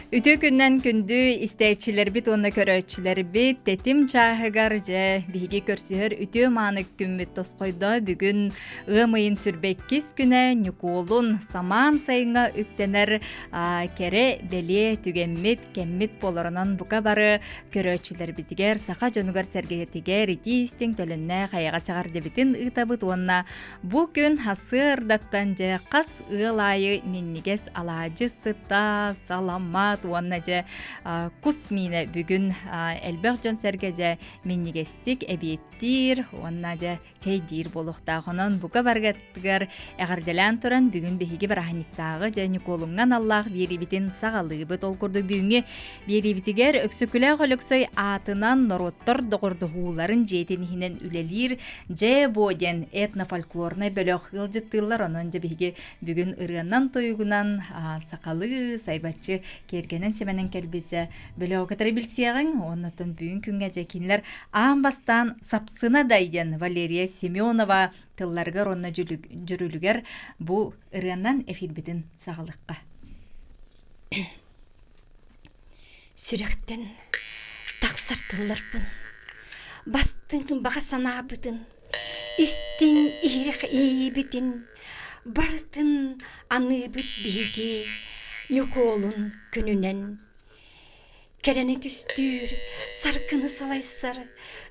Үтүө күннэн күндү истээччилэрбит уонна көрөөччүлэрбит тэтим чааһыгар дьэ биһиги көрсүһэр үтүө мааны күммүт тосхойдо бүгүн ыам ыйын сүрбэккис күнэ Ньукуолун самаан сайыҥҥа үктэнэр кэрэ бэлиэ түгэммит кэммит буоларынан бука бары көрөөччүлэрбитигэр саха дьонугар сэргэтигэр итии истиҥ төлөннөөх эйэҕэс эҕэрдэбитин ыытабыт уонна Бу күн сарсыардаттан дьэ хас ыал аайы минньигэс алаадьы сыта, саламаат уонна дьэ кус миинэ бүгүн элбэх дьон-сэргэ дьэ минньигэстик эбиэттиир уонна дьэ чэйдиир буолуохтаах. Онон бука барыгаттыгар эҕэрдэлээн туран бүгүн биһиги бырааһынньыктааҕы дьэ Ньукуолуҥҥа аналлаах биэриибитин саҕалыыбыт. Ол курдук бүгүҥҥү Биэриибитигэр Өксөкүлээх Өлөксөй аатынан норуоттар доҕордоһууларын дьиэтин иһинэн үлэлиир Дьээ-буо диэн этнофольклорнай бөлөх ыалдьыттыыллар. Онон дьэ биһиги бүгүн ырыанан-тойугунан сахалыы сайбаччы киэргэнэн-симэнэн кэлбит дьэ бөлөҕү кытары билсиэҕиҥ. Оннуттан бүгүн күҥҥэ дьэ кинилэр аан бастаан Сапсына дай диэн Валерия Семенова тылларыгар уонна дьүрүлүгэр бу ырыанан эфирбитин саҕалыахха. Сүрэхтэн тахсар тылларбын, бастыҥ баҕа санаабытын, истиҥ иһирэх иэйиибитин барытын аныыбыт биһиги Ньукуолун күнүнэн. Кэрэни түстүүр, саргыны салайсар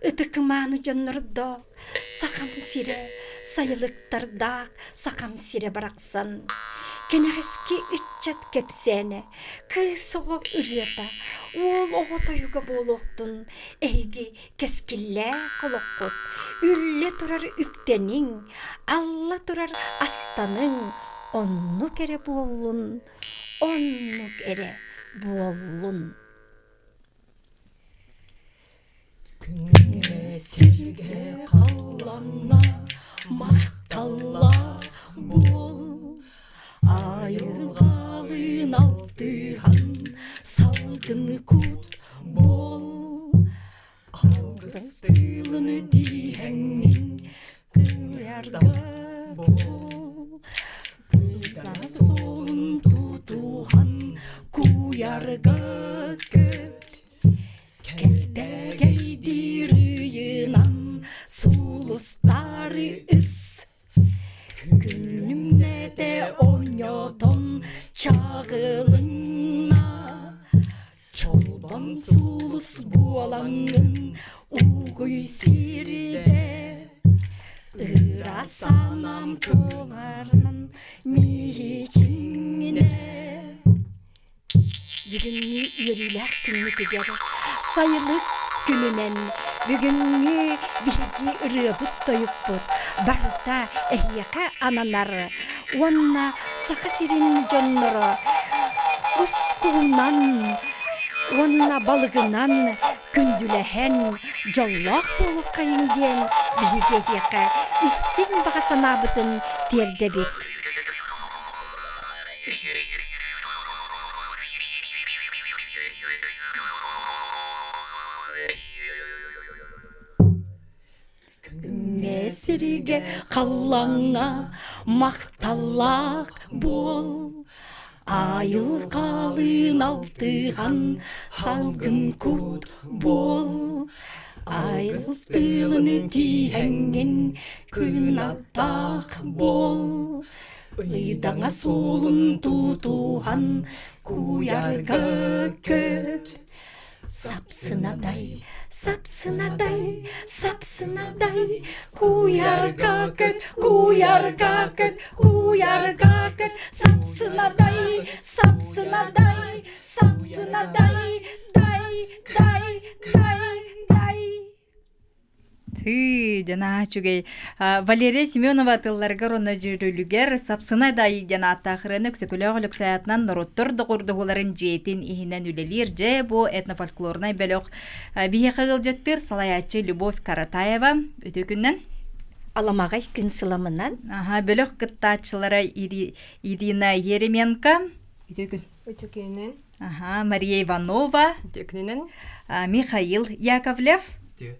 ытык-мааны дьоннордоох Сахам сирэ сайылыктардаах Сахам сирэ барахсан Кэнэҕэски ыччат кэпсээнэ, кыыс оҕо ырыата, уол оҕо тойуга буолуохтун эһиги кэскиллээх олоххут, үллэ турар үптэниҥ, алла турар астаныҥ, оннук эрэ буоллун, оннук эрэ буоллун. Күҥҥэ сиргэ халлаҥҥа махталлаах буол, айылҕалыын алтыһан салгын кут буол, алгыс тыылын тииһэҥҥин кыайарга буол, Кыыдаас суолун тутуһан куйарга көт. Кэлтэгэйдиир ыйынан сулустары ыс Күнүмнэтэ оонньотон чаҕылынна Чолбон сулус буолаҥҥын угуй сирдэ Ыра санаам туоларынан миичиҥҥинэ Бүгүҥҥү үөрүүлээх күммүтүгэр сайылык күнүнэн бүгүҥҥү биһиги ырыабыт-тойукпут барыта эһиэхэ ананар уонна Саха сирин дьонноро кус-куһунан уонна балыгынан күндүлэһэн дьоллоох буолуоххайыҥ диэн биһиги эһиэхэ истиҥ баҕа санаабытын тиэрдэбит. Күҥҥэ сиргэ халлаҥҥа махталлаах буол, айылҕалыын алтыһан салгын кут буол, айгыс тыылын тииһэҥҥин күн аттаах буол, Ыйдаҥа суолун тутуһан куйарга көт. Сапсынадай, сапсынадай, сапсынадай, куйарга көт, куйарга көт, куйарга көт, сапсынадай, сапсынадай, сапсынадай, дай, дай, дай, дай. Тыы, дьэ үчүгэй. Валерия Семенова тылларыгар уонна дьүрүлүгэр Сапсына Дайы диэн ааттаах ырыаны Өксөкүлээх Өлөксөй аатынан норуоттар доҕордоһууларын дьиэтин иһинэн үлэлиир дьэ бу этнофольклорнай бөлөх биһиэхэ ыалдьыттыыр салайааччы Любовь Каратаева. Үтүө күннэн. Аламаҕай күн сыламынан. Аха, бөлөх кыттааччылара Ирина Еременко. Үтүө күн. Үтүө күнүнэн. Аха, Мария Иванова. Үтүө күнүнэн. Михаил Яковлев. Үтүө.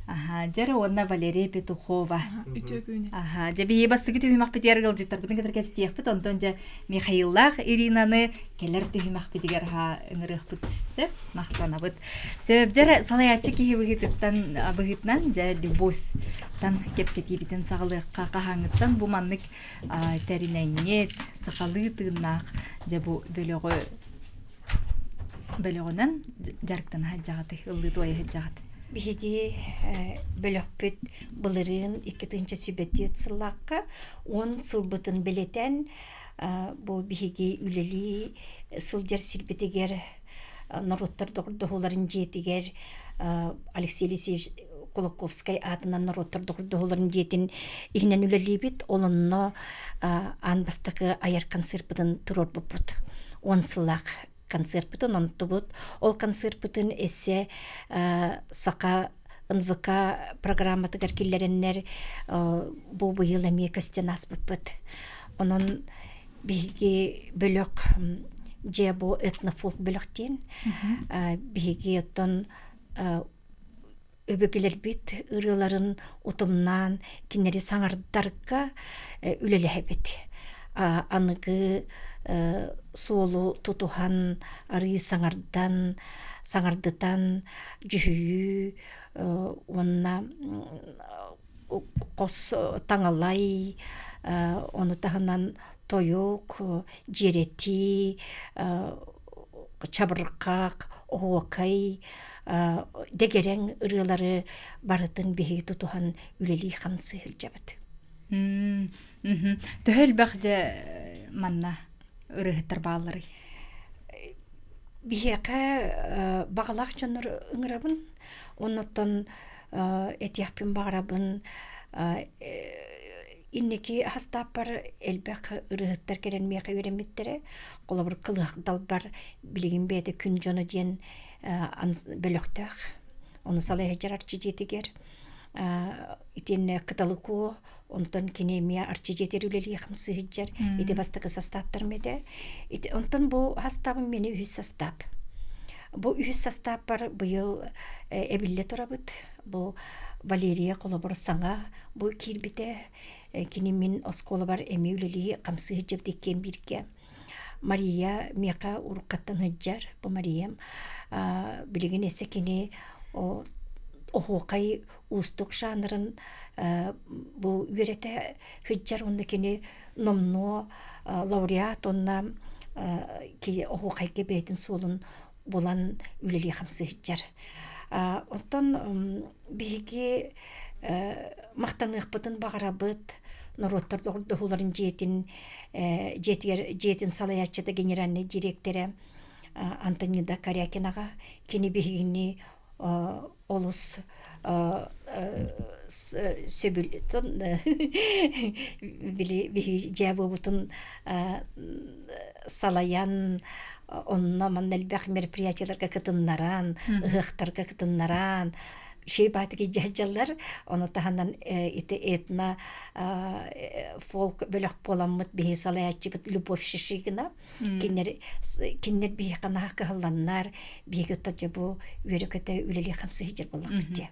Аха, дьэр уонна Валерия Петухова. Үтүө күнү. Аха, дьэ биһи бастакы түһүмэхпитигэр ыалдьыттарбытын кытары кэпсэтиэхпит, онтон дьэ Михаиллаах Иринаны кэлэр түһүмэхпитигэр аха ыҥырыахпыт сөп, махтанабыт. Сөп, дьэр салайааччы киһи быһыытыттан быһыытынан дьэ Любовьтан кэпсэтиибитин саҕалыахха хаһааҥҥыттан бу маннык тэринэҥҥит, сахалыы тыыннаах дьэ бу бөлөҕү бөлөҕүнэн дьарыктана сылдьаҕытый, ыллыы-туойа сылдьаҕыт? Биһиги бөлөхпүт былырыын 2004 сыллаахха 10 сылбытын бэлиэтээн бу биһиги үлэлии сылдьар сирбитигэр норуоттар доҕордоһууларын дьиэтигэр Алексей Елисеевич Кулаковскай аатынан норуоттар доҕордоһууларын дьиэтин иһинэн үлэлиибит. Ол онно аан бастакы айар концерпытын туруорбуппут. 10 сыллаах концерпытын онтубут. Ол концерпытын эссе саха НВК программатыгар киллэрэннэр бу быйыл эмиэ көстөн ааспыппыт. Онон биһиги бөлөх дьиэ бу этнофолк бөлөх диэн биһиги оттон өбүгэлэрбит ырыаларын утумнаан кинилэри саҥардарга үлэлэһэбит. Аныгы суолу тутуһан арыы саҥардан, саҥардытан дьүһүйүү уонна хос таҥалай, ону таһынан тойук, дьиэрэтии, чабырҕах, оһуокай, дэгэрэҥ ырыалары барытын биһиги тутуһан үлэлии-хамсыы сылдьабыт. Төһө элбэх дьэ манна ырыаһыттар баалларый? Биһиэхэ баҕалаах дьоннору ыҥырабын. Оннуттан этиэхпин баҕарабын инники хастааппар элбэх ырыаһыттар кэлэн миэхэ үөрэммиттэрэ. Холобур, Кылыһах далбар билигин бэйэтэ Күн дьоно диэн бөлөхтөөх. Ону салайа сылдьар Арчы дьиэтигэр. Итиэннэ Кыталыкуо, онтон кини эмиэ Арчы дьиэтигэр үлэлии хамсыы сылдьар. Ити бастакы састааптарым этэ. Ити онтон бу хастаабым мени үһүс састаап. Бу үһүс састааппар быйыл эбиллэ турабыт. Бу Валерия холобур саҥа бу киирбитэ. Кини мин оскуолабар эмиэ үлэлии хамсыы сылдьыбыт иккиэн бииргэ. Мария миэхэ уруккаттан сылдьар. Бу Мариям билигин эсэ кини оһуокай уустук жанрын бу үөрэтэ сылдьар уонна кини номнуо лауреат уонна оһуохайга бэйэтин суолун булан үлэлии хамсыы сылдьар. Оттон биһиги махтаныахпытын баҕарабыт норуоттар доҕордоһууларын дьиэтин дьиэтигэр дьиэтин салайааччыта генеральнай дириэктэрэ Антонида Корякинаҕа кини биһигини олус сөбүлэтэн били биһиги дьээ буолбутун салайан онно манна элбэх мероприятиеларга кытыннаран ыһыахтарга кытыннаран үчүгэй баатык илдьэ сылдьаллар ону таһынан ити этно фолк бөлөх буоламмыт биһи салайааччыбыт Любовь Шишигина Кинилэр кинилэр биһиэхэ наһаа кыһалланнар, биһиги оттон дьэ бу үөрэ-көтө үлэлии хамсыы сылдьар буоллахпыт дии.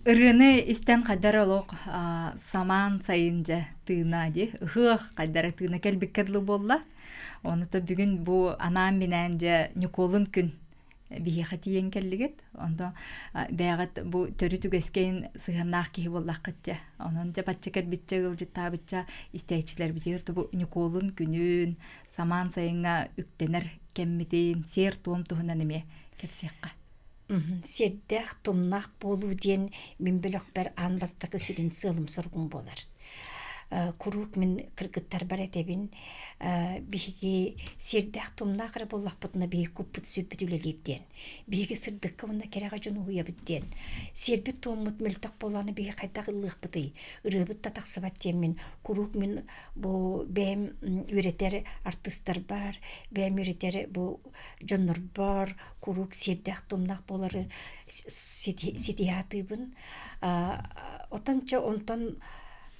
Ырыаны истэн хайдар олох самаан сайын дьэ тыына дии ыһыах хайдара тыына кэлбиккэ дылы буолла. Ону то бүгүн бу анаан-минээн дьэ Ньукуолун күн биһиэхэ тиийэн кэллигит. Онто бэйэҕит бу төрүт үгэскэйин сыһыаннаах киһи буоллаххыт дьэ. Онон дьэ бачча кэлбиччэ ыалдьыттаабычча истээччилэрбитигэр бу Ньукуолун күнүн, самаан сайыҥҥа үктэнэр кэммитин, сиэр-туом туһунан эмиэ кэпсиэххэ. Сиэрдээх, тумнаах буолуу диэн мин бөлөхпөр аан бастакы сүрүн сыалым-соругум буолар. Куруук мин кыргыттарбар этэбин, биһиги сиэрдээх тумнаах эрэ буоллахпытына биһиги куппут сүрбүт үлэлиир диэн. Биһиги сырдыкка уонна кэрэҕэ дьон уһуйабыт диэн. Сиэрбит туоммут мөлтөх буоллаҕына биһиги хайдах ыллыахпытый? Ырыабыт да тахсыбат диэн мин куруук мин бу бэйэм үөрэтэр артыыстарбар, бэйэм үөрэтэр бу дьоннорбор куруук сиэрдээх тумнаах буолары ситиһэ сатыыбын. Оттон чэ онтон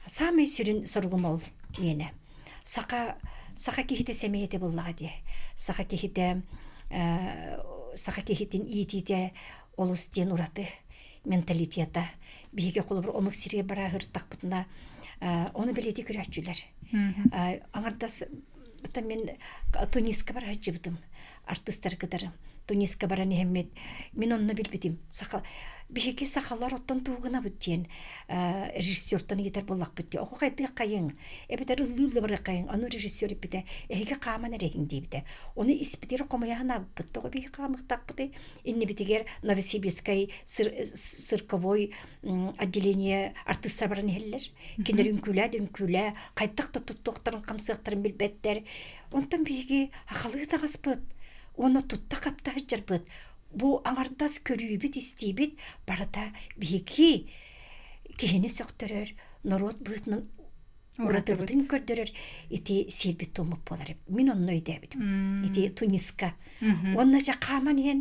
саамай сүрүн соругум ол миэнэ. Саха саха киһитэ сэмэй этэ буоллаҕа дии. Саха киһитэ саха киһитин иитиитэ олус диэн ураты. менталитета. Биһиги холобур омук сиригэр барааһыртахпытына ону бэлиэтии көрөөччүлэр. Аҥардас мин Туниска бара сылдьыбытым артыыстары кытары Туниска баран иһэммит мин онно билбитим саха биһиги сахалар оттон тугу гынабыт диэн режиссертан ыйытар буоллахпыт дии оҕо хайдыаххайыҥ эбэтэр ыллыы барыаххайыҥ ону режиссер эппитэ эһиги хааман эрэһиҥ диэбитэ ону испитигэр хомуйа санаабыппыт тоҕо биһиги хаамыахтаахпытый иннибитигэр Новосибирскай цирковой отделение артыыстар баран иһэллэр кинилэр үҥкүүлээ да үҥкүүлээ хайдах да туттуохтарын хамсыахтарын билбэттэр онтон биһиги сахалыы таҕаспыт уонна тутта-хапта сылдьарбыт бу аҥардас көрүүбүт-истиибит барыта биһиги киһини сөхтөрөр норуот быһыытынан уратыбытын көрдөрөр ити сиэрбит туоммут буолар мин онно өйдөөбүтүм ити Туниска уонна дьэ хааман иһэн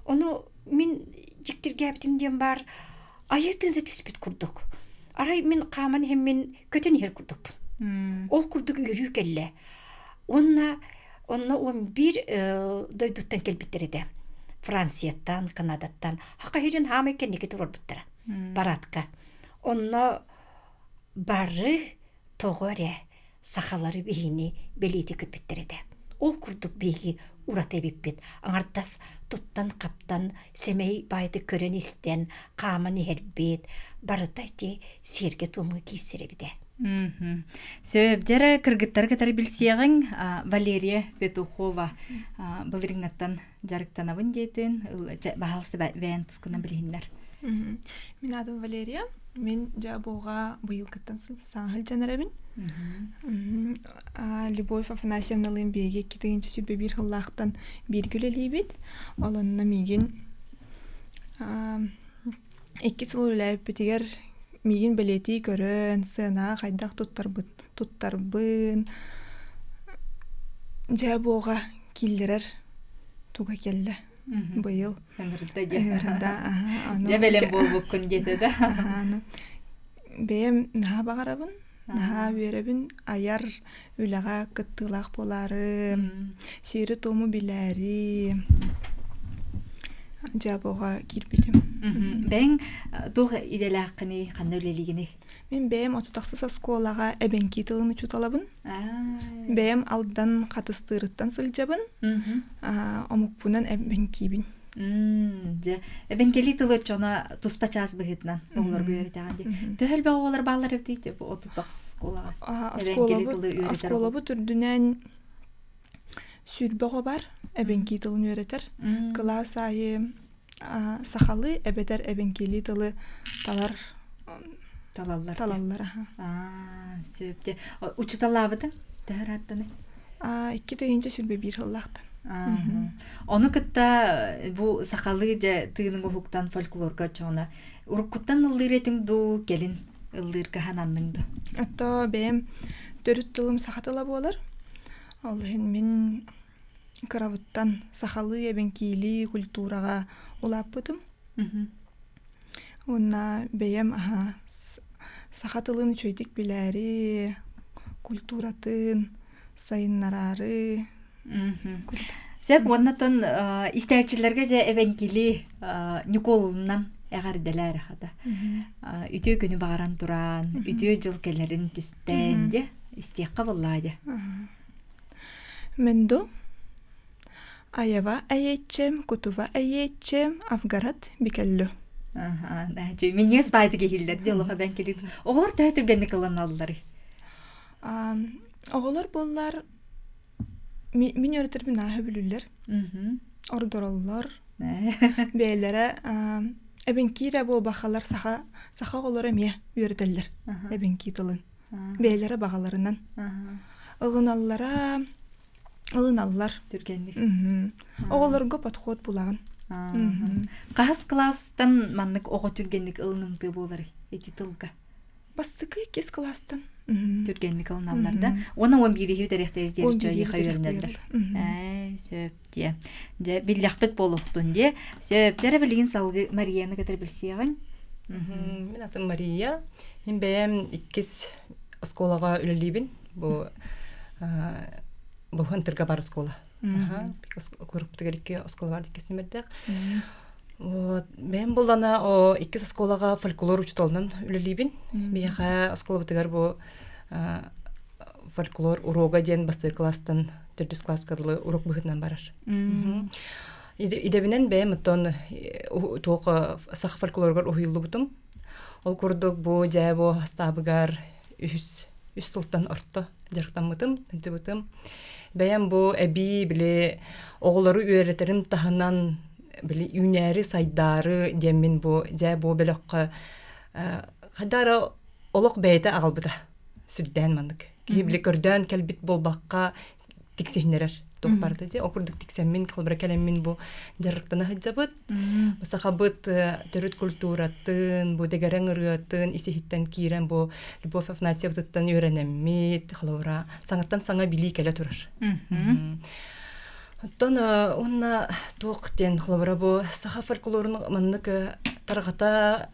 ону мин дьиктиргээбитим диэн баар айыы тыына түспүт курдук арай мин хааман иһэн мин көтөн иһэр курдукпун ол курдук үөрүү кэллэ уонна онно 11 дойдуттан кэлбиттэр этэ Францияттан Канадаттан хака иһирин хаамай кэнники турарбыттара парадка онно бары тоҕо эрэ сахалары биһини бэлиэтии көрбүттэр этэ. Ол курдук биһиги ураты эбиппит. Аҥардас туттан-хаптан, сэмэй баайдык көрөн-истэн, хааман иһэрбит, барыта ити сиэргэ-туомҥа киирсэр эбитэ. Сөп, дьэрэ кыргыттары кытары билсиэҕиҥ Валерия Петухова былырыыҥҥаттан дьарыктанабын диэтин, баһаалыста бэйэн тускунан билиһиннэр. Мин аатым Валерия. Мин дьаабуоҕа быйылгыттан саҥа сылдьан эрэбин. Любовь Афанасьевналыын биһиги 2021 сыллаахтан бииргэ үлэлиибит. Ол онно миигин икки сыл үлэлээбиппитигэр миигин бэлиэтии көрөн, сыанаҕа хайдах туттарбыт туттарбын дьаабуоҕа киллэрэр туга кэллэ быйыл. Ыҥырда диэ. Ыҥырда, Дьэ бэлэм буолбуккун диэтэ да. Бэйэм наһаа баҕарабын, наһаа үөрэбин айар үлэҕэ кыттыылаах буолаары, сиэри-туому билээри дьаабоҕа киирбитим. Бэйэҥ туох идэлээххиний, ханна үлэлиигиний? Мин бэйэм отутахсыс оскуолаҕа эбэҥкии тылын учууталабын. Бэйэм Алдан Хатыстыырыттан сылдьабын. Омукпунан эбэҥкиибин. Дьэ, эбэҥкэлии тылы оччоҕуна туспа чаас быһыытынан оҕолорго үөрэтэҕин дии. Төһө элбэх оҕолор бааллар эбитий отутахсыс оскуолаҕа? Эбэҥкэлии тылы үөрэтэр Оскуолабыт үрдүнэн 20 оҕо бар эбэҥкии тылын үөрэтэр. Кылаас аайы сахалыы эбэтэр эбэҥкилии тылы талар талаллар талаллар аа сөп дьэ учуталаабытыҥ төһө ырааттаный 2021 сыллаахтан ону кытта бу сахалыы дьэ тыыныҥ уһуктан фольклорга оччоҕуна уруккуттан ыллыыр этиҥ дуу кэлин ыллыырга сананныҥ дуу Отто бэйэм төрүт тылым саха тыла буолар ол иһин мин кырабыттан сахалыы эбэҥкиилии культураҕа улааппытым. Уонна бэйэм аһа саха тылын үчүгэйдик билээри, культуратын сайыннараары. Сөп уонна тон истээччилэргэ дьэ эбэҥкилии Ньукуолунан эҕэрдэлээр хата. Үтүө күнү баҕаран туран, үтүө дьыл кэлэрин түстээн дьэ истиэххэ буоллаа дьэ. Мэнду Аява айеччем, кутува айеччем, Авгарат бикеллү. Минньигэс баайдык иһиллэр дии олох эбэҥкилии. Оҕолор төһө түргэнник ылыналларый? Оҕолор буоллар мин үөрэтэрбин наһаа сөбүлүүллэр. Ордороллор. Бэйэлэрэ эбэҥкии эрэ буолбахалар саха саха оҕолоро эмиэ үөрэтэллэр эбэҥкии тылын. Бэйэлэрэ баҕаларынан. Ылыналлара ылыналлар. Түргэнник. Оҕолорго подход булаҕын. Хаһыс кылаастан маннык оҕо түргэнник ылынымтыа буоларый ити тылга? Бастакы иккис кылаастан. Түргэнник ылыналлар да. Уонна 11-иһи бүтэриэхтэрэ диэри чөйүөхэ үөрэнэллэр. Ээ, сөп диэ. Дьэ, биллэхпит буолуохтун диэ. Сөп. Дьэ, билигин салгыы Марияны кытары билсиэҕиҥ. Мин атым Мария. Мин бэйэм иккис оскуолаҕа үлэлиибин. Бу бу Хантырга бар оскуола. Куораппытыгар икки оскуола бар иккис нөмердээх. Вот, бэйэм буллана о иккис оскуолаҕа фольклор учууталынан үлэлиибин. Биһиэхэ оскуолабытыгар бу фольклор уруога диэн бастакы класстан төрдүс класска дылы уруок быһыытынан барар. Идэбинэн бэйэм оттон туох саха фольклоругар уһуйуллубутум. Ол курдук бу дьээ бу хастаабыгар үһүс үс сылтан орто дьарыктаммытым, сылдьыбытым. Бэйэм бу эбии били оҕолору үөрэтэрим таһынан били үүнээри сайдаары диэммин бу дьээ бу бөлөххө хайдара олох бэйэтэ аҕалбыта сүрдээн маннык. Киһи били көрдөөн кэлбит буолбакка тиксиһиннэрэр туох барыта дии. Ол курдук тиксэммин, холобура кэлэммин бу дьарыктана сылдьабыт. Сахабыт төрүт культуратын, бу дэгэрэҥ ырыатын ис-иһиттэн киирэн бу Любовь Афанасьевтыттан үөрэнэммит, холобура саҥаттан саҥа билии кэлэ турар. Оттон уонна туох диэн холобура бу саха фольклорун маннык тарҕата,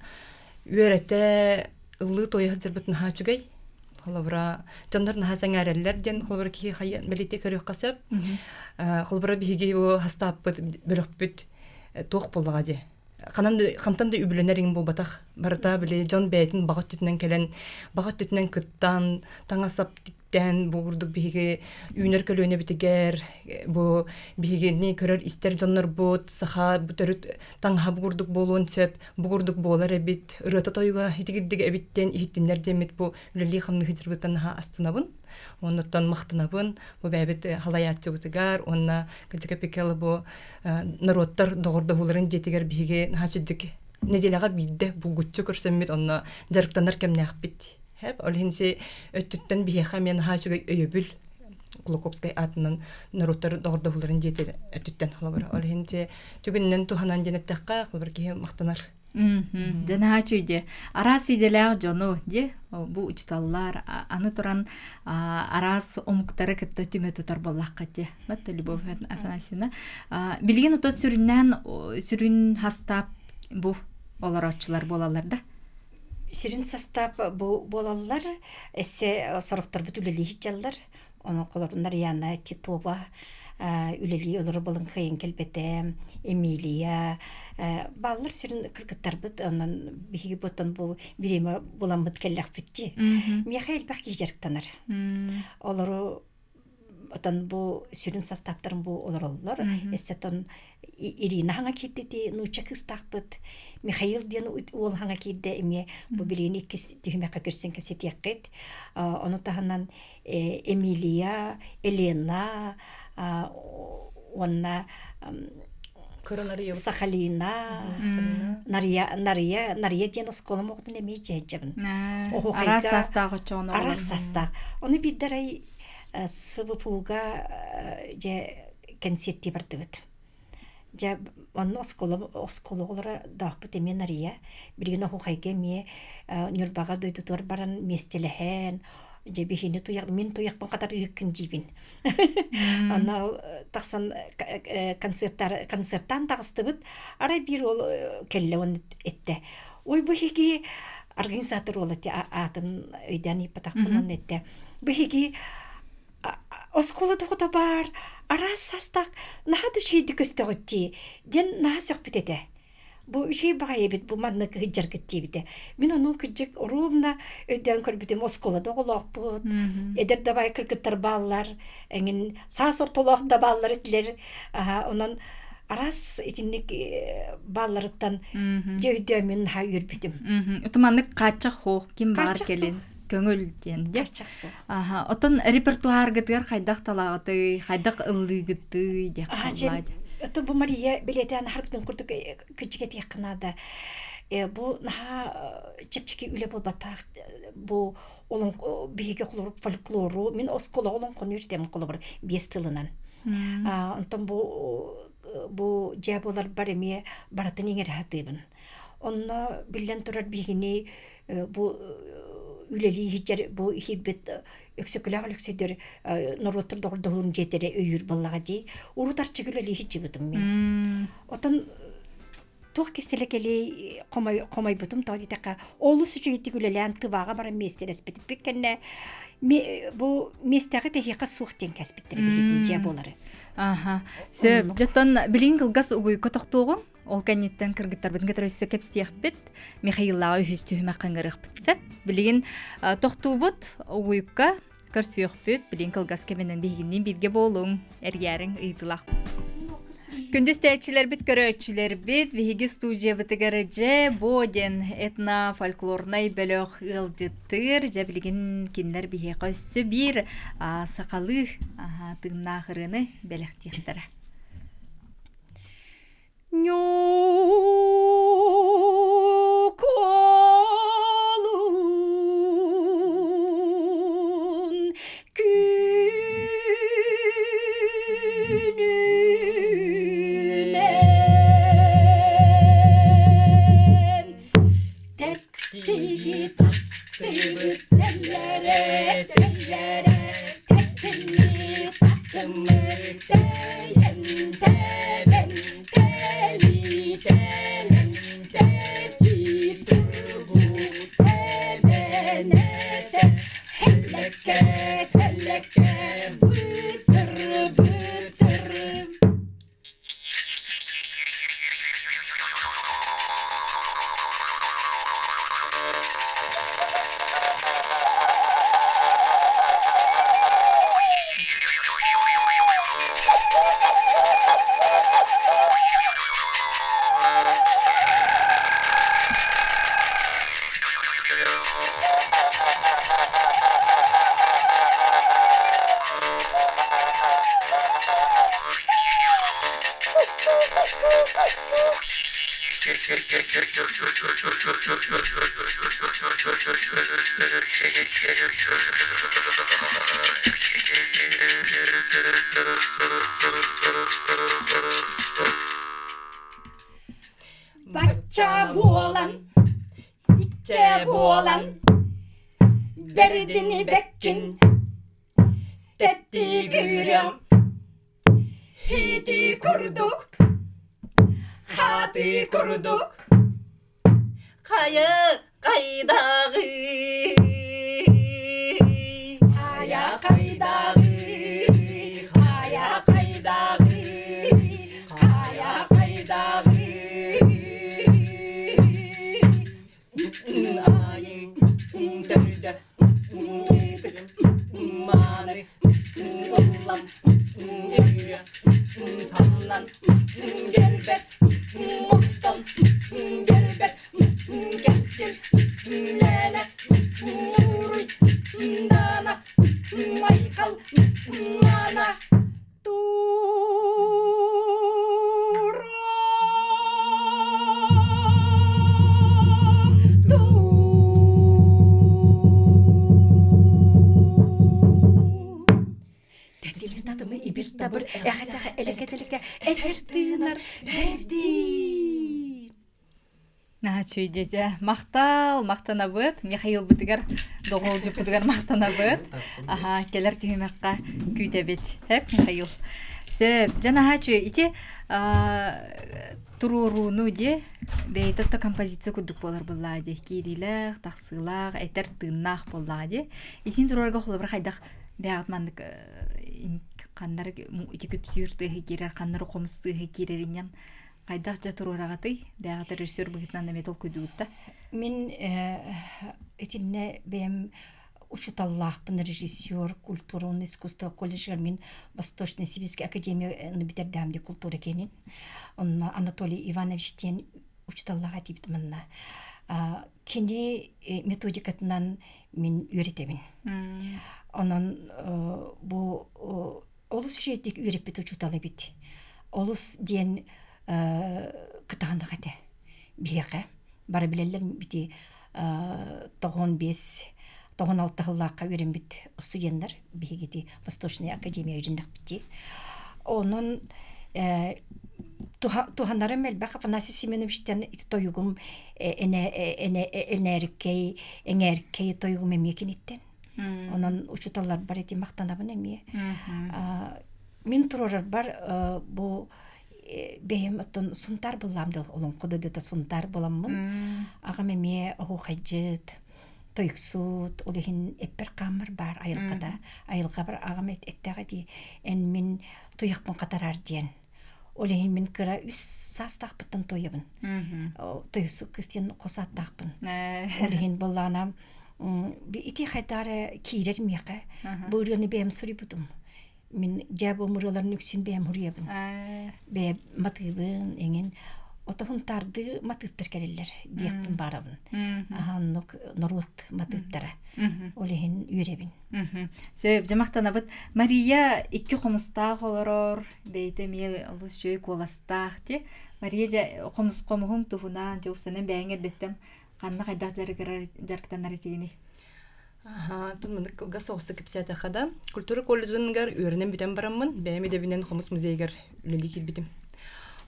үөрэтэ, ыллыы туойа сылдьарбыт наһаа үчүгэй. Холобура, дьоннор наһаа сэҥээрэллэр диэн холобура киһи хайа бэлиэтии көрүөххэ сөп. Холобура биһиги бу хастааппыт бөлөхпүт туох буоллаҕа дии. Ханан да хантан да үбүлэнэр иҥ буолбатах. Барыта били дьон бэйэтин баҕа өттүтүнэн кэлэн, баҕа өттүтүнэн кыттан, таҥас-сап тиктээн бу курдук биһиги үүнэр көлүөнэбитигэр бу биһигини көрөр-истэр дьоннорбут саха төрүт таҥаһа бу курдук буолуон сөп, бу курдук буолар эбит, ырыата-тойуга итигирдик эбит диэн иһиттиннэр диэммит бу үлэлии-хамныы сылдьарбыттан наһаа астынабын. Оннуттан махтанабын бу бэйэбит халайааччыбытыгар уонна Кадика Пикел бу норуоттар доҕордоһууларын дьиэтигэр биһиги наһаа сүрдүк нэдиэлэҕэ биирдэ булгуччу көрсөммүт онно дьарыктанар кэмнээхпит. Хэп, ол иһин си өттүттэн биһиэхэ эмиэ наһаа үчүгэй өйөбүл Кулаковскай аатынан норуоттар доҕордоһууларын дьиэтэ өттүттэн холобура. Ол иһин түгүнүнэн туһанан диэн эттэххэ, холобура киһи махтанар. Дьэ наһаа үчүгэй Араас идэлээх дьону дии бу учуталлар аны туран араас омуктары кытта түмэ тутар буоллахха дии. Батта Любовь Афанасьевна. Билигин ото сүрүннээн сүрүн хастаап бу олорооччулар буолаллар да? Сүрүн састаап бу буолаллар. Эссе сорохторбут үлэлии сылдьаллар. Онон холобур Нарьяна Титова үлэлии олоро булан кыайан кэлбэтэ. Эмилия бааллар сүрүн кыргыттарбыт онон биһиги буттан бу бириэмэ буламмыт кэллэхпит дии. Миэхэ элбэх киһи дьарыктанар. Олору отон бу сүрүн састааптарын бу олороллор. Эссе Ирина хаҥа киирдити нуучча кыыстаахпыт Михаил диэн уол хаҥа киирдэ эмиэ бу билигин иккис түһүмэххэ көрсөн кэпсэтиэххит. Ону таһынан Эмилия, Елена уонна Сахалина, Нария, Нария, Нария диэн оскуолам оҕотун эмиэ дьээдьэбин. Араас саастаах оччоҕуна Араас саастаах. Ону биирдэр ай СВПУга дьэ кэнсиэртии бардыбыт. Дьэ онно оскуола оскуола оҕолоро даахпыт эмиэ Нария. Билигин Оһуохайга эмиэ Ньурбаҕа дойдутугар баран миэстэлэһэн, дьэ биһини туйах мин туйахпын хатар ыһыккын диибин. Онно тахсан концерттар концерттаан таҕыстыбыт. Арай биир уол кэллэ уонна эттэ. Ой бу иһиги организатор уол аатын өйдөөн ыйыппатахпын онно эттэ. Бу иһиги оскуола тоҕото баар араас саастаах наһаа да үчүгэйдик көстөҕүт дии диэн наһаа сөхпүт этэ. Бу үчүгэй баҕайы эбит бу маннык ыһыдьаргыт диэбитэ. Мин ону кырдьык ровно өйдөөн көрбүтүм оскуолада оҕолоохпут, эдэр да баай кыргыттар бааллар, эҥин саас ортолоох да бааллар этилэр. Онон араас итинник баалларыттан дьэ өйдөөн мин наһаа үөрбүтүм. Утуманнык хааччах хуох ким баар кэлин көҥүл диэн дьэ. Аха, отон репертуаргытыгар хайдах талаҕытый, хайдах ыллыыгытый диэх хааллаат. Это бу Мария билиэтээн аһарбытын курдук кырдьык этиэххэ наада. Бу наһаа чэпчэки үлэ буолбатах. Бу биһиги холобур фольклору, мин оскуола олоҥхону үөрэтэммин холобур биэс тылынан. Онтон бу бу дьээ буоларбар эмиэ барытын иҥэрэ сатыыбын. Онно биллэн турар биһигини бу үлэлии сылдьар бу иһирбит Өксөкүлээх Өлөксөйдөр норуоттар доҕордоһуурун дьиэтэрэ өйүүр буоллаҕа дии. Урут арчыгы үлэлии сылдьыбытым мин. Отон туох кистэлэ кэлиэй хомойбутум тоҕо диэтэххэ олус үчүгэйдик үлэлээн тывааҕа баран миэстэлэспитиппит кэннэ бу миэстэҕэ тэһиэхэ суох диэн кэспиттэрэ биһиги дьиэ буолары. Аха. Сөп. Дьоттон билигин кылгас угуйка тохтуоҕуҥ. Ол кэнниттэн кыргыттарбытын кытары өссө кэпсиэхпит. Михаиллааҕа үһүс түһүмэх ыҥырыахпыт сөп. Билигин тохтуубут угуйукка көрсүөхпүт. Билигин кылгас кэминэн биһигинниин бииргэ буолуҥ. Эрийээриҥ ыйытылах. Күндү истээччилэрбит, көрөөччүлэрбит, биһиги студиябытыгар дьэ бу диэн этно-фольклорнай бөлөх ыалдьыттыыр. Дьэ билигин кинилэр биһиэхэ өссө биир сахалыы тыыннаах ырыаны бэлэхтиэхтэрэ. Ньукулун күнүнэн тэттиги таттыбыт тэллэрэ тэллэрэ тэттимми таттыммы тэйэн тэбэн тэлитэлэн тэти турбу тэбэнэтэ хэллэккэ тэллэккэ бытыр бытыр. Бачча буолан, иччэ буолан, бэрдини бэккин, тэттигирим, хити курдук, хаты курдук. Хайа хайдаҕый? Хайа хайдаҕый? Хайа хайдаҕый? Хайа хайдаҕый? Айы төрдө ытык мааны ыллам ырыа самнан гэрбэт оттон гэрбэт кэскил лээлэ уруй даана майкал маана Тэтими татымы ибир табыр эхэтэхэ элекэтэликэ этэр тыынар бэрдии. Наһаа үчүгэй Махтал, махтанабыт. Михаилбытыгар, доҕолдьуппутугар махтанабыт. Аха, кэлэр түһүмэххэ күүтэбит. Хэп, Михаил. Сөп, дьэ наһаа үчүгэй. Ити туруорууну дии бэйэтэ то композиция курдук буолар буоллаа дии. Киириилээх, тахсыылаах, этэр тыыннаах буоллаа дии. Исин туруорга холобура хайдах бэйэҕит маннык ханнар ити күпсүүр тыаһы киирэр, ханнар хомус тыаһы киирэринэн Хайдах дьэ туруораҕытый? Бэйэҕит режиссер быһыытынан эмиэ толкуйдуугут да? Мин итиннэ бэйэм учууталлаахпын режиссер культура уонна искусство колледжыгар мин Восточно-Сибирская академияны бүтэрдэҕим дии культура киэнин. Онно Анатолий Иванович диэн учууталлаах этибит манна. Кини методикатынан мин үөрэтэбин. Онон бу олус үчүгэйдик үөрэппит учуутал эбит. Олус диэн кытаанах этэ биһиэхэ. Бары билэллэр бити 95 96 сыллаахха үөрэммит студеннар биһигити Восточная академия үөрэннэхпит дии. Онон туһанарым элбэх Афанасий Семеновичтан ити тойугум энээриккэй эҥээркэй тойугум эмиэ киниттэн. Онон учууталларбар ити махтанабын эмиэ. Мин туруорарбар бу бэйэм оттон сунтаар буллаам да олоҥхо дойдута сунтаар буоламмын аҕам эмиэ оһуохайдьыт тойуксут ол иһин эппэр хааммар баар айылҕата айылҕабар аҕам эттэҕэ дии эн мин туйахпын хатараар диэн. Ол иһин мин кыра үс саастаахпыттан туойабын. Тойусу кыс диэн хос ааттаахпын. Ол иһин буоллаҕына ити хайдах киирэр миэхэ. Бу ырыаны бэйэм суруйбутум. Мин дьээ бу ырыаларын үксүн бэйэм суруйабын. Бэйэм матыыбын эҥин отоһун таардыы матыыптар кэлэллэр диэхпин баарабын. Аха оннук норуот матыыптара. Ол иһин үөрэбин. Сөп, дьэ махтанабыт. Мария икки хомустаах олорор, бэйэтэ эмиэ олус үчүгэй куоластаах дии. Мария дьэ хомус хомуһуҥ туһунан дьэ устанан бэйэҥ эрдэттэн ханна хайдах дьарыгырар дьарыктанар этигиний? Аха, тун маннык кылгас соҕустук кэпсээтэххэ да, культура колледжыгар үөрэнэн бүтэн бараммын, бэйэм идэбинэн хомус музейыгар үлэлии киирбитим.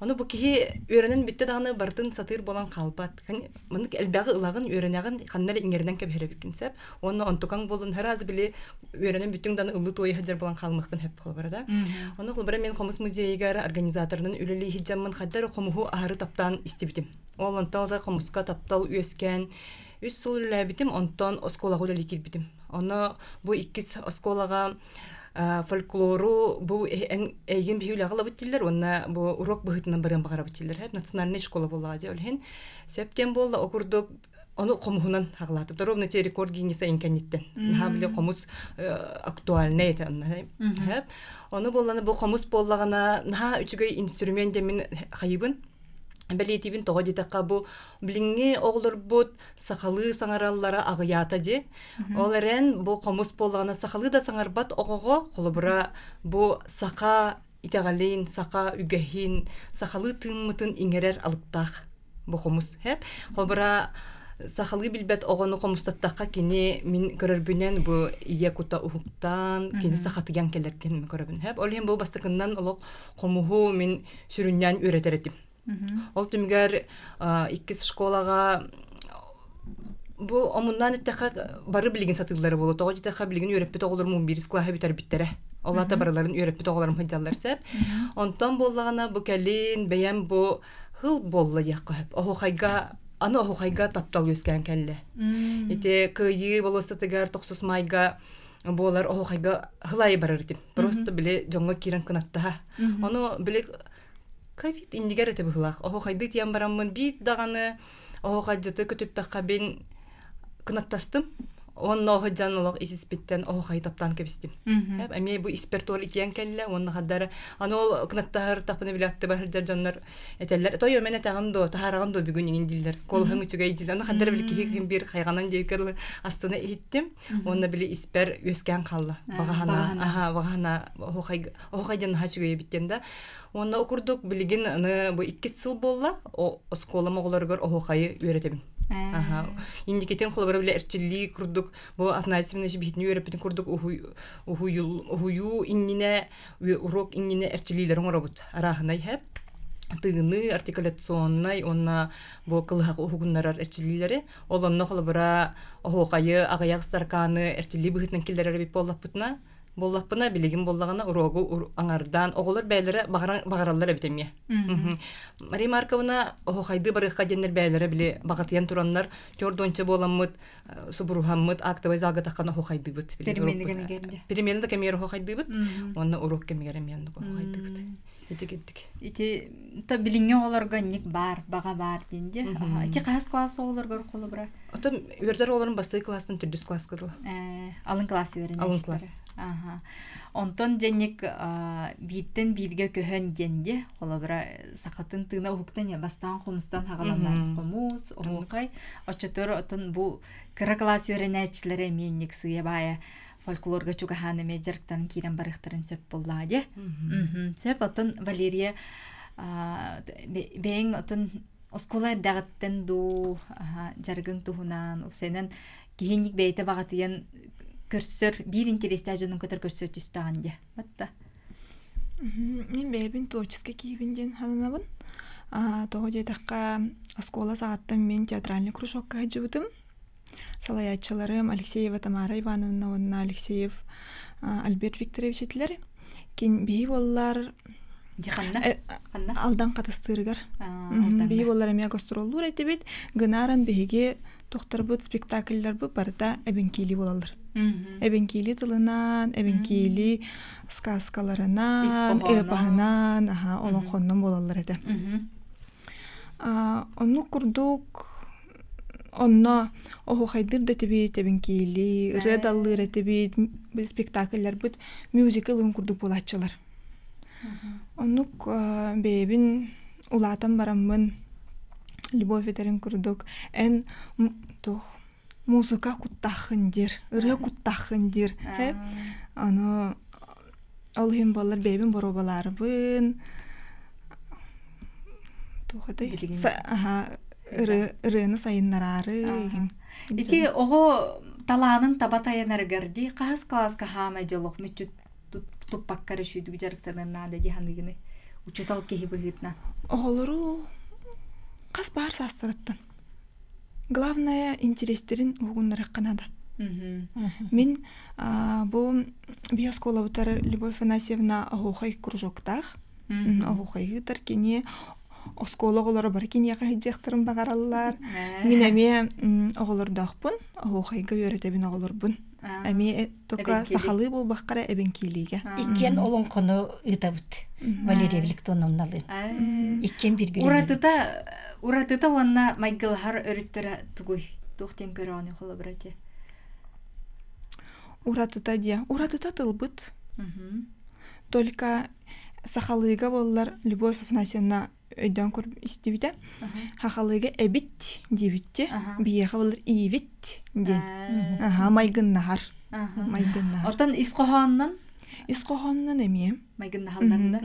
Ону бу киһи үөрэнэн бүттэ даҕаны барытын сатыыр буолан хаалбат. Маннык элбэҕи ылаҕын, үөрэнэҕин, ханна эрэ иҥэринэн кэбиһэр эбиккин сөп. Уонна онтукаҥ буолун араас били үөрэнэн бүттүҥ даҕаны ыллыы туойа сылдьар буолан хаалмыаххын сөп холобура да. Ону холобура мен хомус музейыгар организаторынан үлэлии сылдьаммын хайдах эрэ хомуһу аһары таптаан истибитим. Ол онтон ыла хомуска таптал үөскээн үс сыл үлэлээбитим, онтон оскуолаҕа үлэлии киирбитим. Ону бу иккис оскуолаҕа фольклору бу эйигин биһи үлэҕэ ылабыт дииллэр уонна бу уруок быһыытынан барыан баҕарабыт дииллэр. Национальная школа буоллаҕа дии ол иһин сөп диэн буолла. Ол курдук ону хомуһунан хаҕылаатым. Ровно те рекорд Гиннеса инкэнниттэн. Наһаа били хомус актуальнай этэ онно. Ону буоллана бу хомус буоллаҕына наһаа үчүгэй инструмент диэн мин хайыбын. Бэлиэтиибин тоҕо диэтэххэ бу билиҥҥи оҕолорбут сахалыы саҥараллара аҕыйаата дии. Ол эрэн бу хомус буоллаҕына сахалыы да саҥарбат оҕоҕо холобура бу саха итэҕэлин, саха үгэһин, сахалыы тыыммытын иҥэрэр алыптаах бу хомус. Холобура сахалыы билбэт оҕону хомустаттахха кини мин көрөрбүнэн бу ийэ кута уһуктаан кини сахатыйан кэлэр диэн мин көрөбүн. Ол иһин бу бастакыннан олох хомуһу мин сүрүннээн үөрэтэр этим. Ол түмүгэр иккис школаҕа бу омуннаан эттэххэ бары билигин сатыыллара буолуо. Тоҕо диэтэххэ билигин үөрэппит оҕолорум он биирис кылааһы бүтэрбиттэрэ. Ол аата барыларын үөрэппит оҕолорум сылдьаллар сөп. Онтон буоллаҕына бу кэлин бэйэм бу хыл буолла диэххэ сөп. Оһуохайга аны оһуохайга таптал үөскээн кэллэ. Ити Кыайыы болуоссатыгар тохсус маайга буолар оһуохайга хыл аайы барар этим. Просто били дьоҥҥо киирэн кынаттаһа. Ону били ковид иннигэр этэ быһыылаах. Оһуохайды тиийэн бараммын биир даҕаны оһуохайдьыты көтүппэххэ кынаттастым. Уонна оһуйдьан олох ис-испиттэн оһуохайы таптаан кэбистим. Эмиэ бу испэр туор итиэн кэллэ уонна хардары аны ол кынаттаһар таппыны билэ аттыбар сылдьар дьоннор этэллэр тойо мен этэҕин дуо таһаараҕын дуо бүгүн иҥин дииллэр куолаһыҥ үчүгэй дииллэр аны хардары били киһи ким биир хайҕанан диэбиккэ астына иһиттим уонна били испэр үөскээн хаалла баҕаһана аха баҕаһана оһуохай оһуохай диэн наһаа үчүгэй эбит диэн да уонна курдук билигин аны бу иккис сыл буолла оскуолам оҕолоругар оһуохайы үөрэтэбин аха инникитин холобура били эрчиллии курдук бу Афанасий Семенович биһитини үөрэппитин курдук уһуйуу иннинэ уруок иннинэ эрчиллиилэри оҥоробут арааһынай хэп тыыныы артикуляционнай уонна бу кылыһах уһугуннарар эрчиллиилэри Ол онно холобура оһуохайы аҕыйах саркааны эрчиллии быһыытынан киллэрэр эбит буоллахпытына, буоллахпына билигин буоллаҕына уруогу аҥардаан оҕолор бэйэлэрэ баҕараллар эбит эмиэ. Мария Марковна оһуохайдыы барыахха диэннэр бэйэлэрэ били баҕатыйан тураннар төрдуонча буоламмыт субуруһаммыт актовай залга таххан оһуохайдыыбыт. Перемена да кэмигэр оһуохайдыыбыт уонна уруок кэмигэр эмиэ оннук оһуохайдыыбыт. Ити кирдик. Ити то билиҥҥи оҕолорго инник баар, баҕа баар диэн дии. Ити хаһыс класс оҕолоргор холобура? Отон үөрдэр оҕолорум бастакы класстан төрдүс класска дылы. Алын класс үөрэнээччилэрэ. Алын класс. Аха. Онтон дьэнник бииртэн бииргэ көһөн диэн дии. Холобура сахатын тыына уһуктан бастаан хомустан хаҕаланар хомус, оһуохай. Оччотугар отон бу кыра класс үөрэнээччилэрэ эмиэ инник сыыйа баайа фольклорга чугаһаан эмиэ дьарыктанан киирэн барыахтарын сөп буоллаҕа дии. Сөп, оттон Валерия бэйэҥ отон оскуола эрдэҕиттэн дуу дьарыгыҥ туһунан упсайынан киһинник бэйэтэ баҕатыйан көрсөр биир интэриэстээх дьонун кытары көрсө түстэҕин дии. Батта. Мин бэйэбин творческий киһибин диэн сананабын. Тоҕо диэтэххэ, оскуола саҕаттан мин театральный кружокка сылдьыбытым. Салайааччыларым Алексеева Тамара Ивановна уонна Алексеев Альберт Викторович этилэр. Кин биһи буоллар... Дьэ ханна? Ханна? Алдан Хатыстыырыгар. Биһи буоллар эмиэ гастроллуур этибит. Гынааран биһиги тохторбут спектакльларбыт барыта эбэҥкиилии буолаллар. Эбэҥкиилии тылынан, эбэҥкиилии сказкаларынан, эпоһынан, аха, олоҥхоннон буолаллар этэ. Оннук курдук онно оһуохайдыыр да этибит, эбэҥкиилии, ырыа да ыллыыр этибит, спектакльларбыт мюзикл курдук буолааччылар. Оннук бэйэбин улаатан бараммын Любовь этэрин курдук эн туох музыка куттааххын диир, ырыа куттааххын диир Аны ол иһин буоллар бэйэбин боруобалаарыбын туох этэй ырыаны сайыннараары игин Ити оҕо талаанын таба тайанарыгар дии хаһыс кылааска хаамай дьолох мүччү туппакка эрэ сүүдүк дьарыктаныан наада дии саныыгыный учуутал киһи быһыытынан оҕолору хас баар саастарыттан главное интириэстэрин уһугуннарыахха наада мин бу биоскуолабытар Любовь Афанасьевна оһуохай кружоктаах оһуохайыытар кини оскуола оҕолоро бары киниэхэ сылдьыахтарын баҕараллар мин эмиэ оҕолордоохпун оһуохайга үөрэтэбин оҕолорбун эмиэ Только сахалыы буолбахха эрэ эбэҥкиилиигэ. Иккиэн олоҥхону ыытабыт Валерия Викторовналыын. Иккиэн бииргэ Уратыта уратыта уонна майгылаһар өрүттэрэ тугуй? Туох диэн көрөҕүнүй холобура ити? Уратыта диэ. Уратыта тылбыт. Только сахалыыга буоллар Любовь Афанасьевна өйдөөн көрүп истибитэ. Хахалыыга эбит диэбитти, биһиэхэ болар иибит диэн. Аха, майгыннаһар. Майгыннаһар. Оттон ис хоһоонунан? Ис хоһоонунан эмиэ. Майгыннаһаллар да?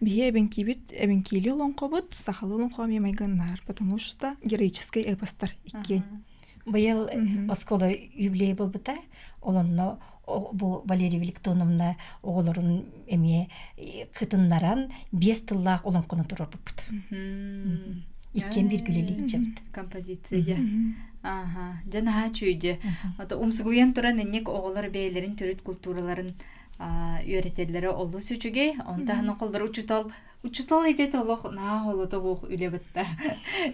Биһи эбэҥкиибит, эбэҥкиили олоҥхобут, сахалыы олоҥхо эмиэ майгыннаһар, потому что героическай эпостар иккиэн. Быйыл оскуола юбилей буолбута. Ол онно бу Валерия Викторовна оҕолорун эмиэ кытыннаран биэс тыллаах олоҥхону туруорбуппут. Иккиэн бииргэ үлэлиир Композиция. Аха. Дьэ наһаа үчүгэй. Ото умсугуйан туран инник оҕолор бэйэлэрин төрүт култуураларын үөрэтэллэрэ олус үчүгэй. Онтон холбор учуутал Учуутал идэтэ олох наһаа холотоҕуох үлэ бытта.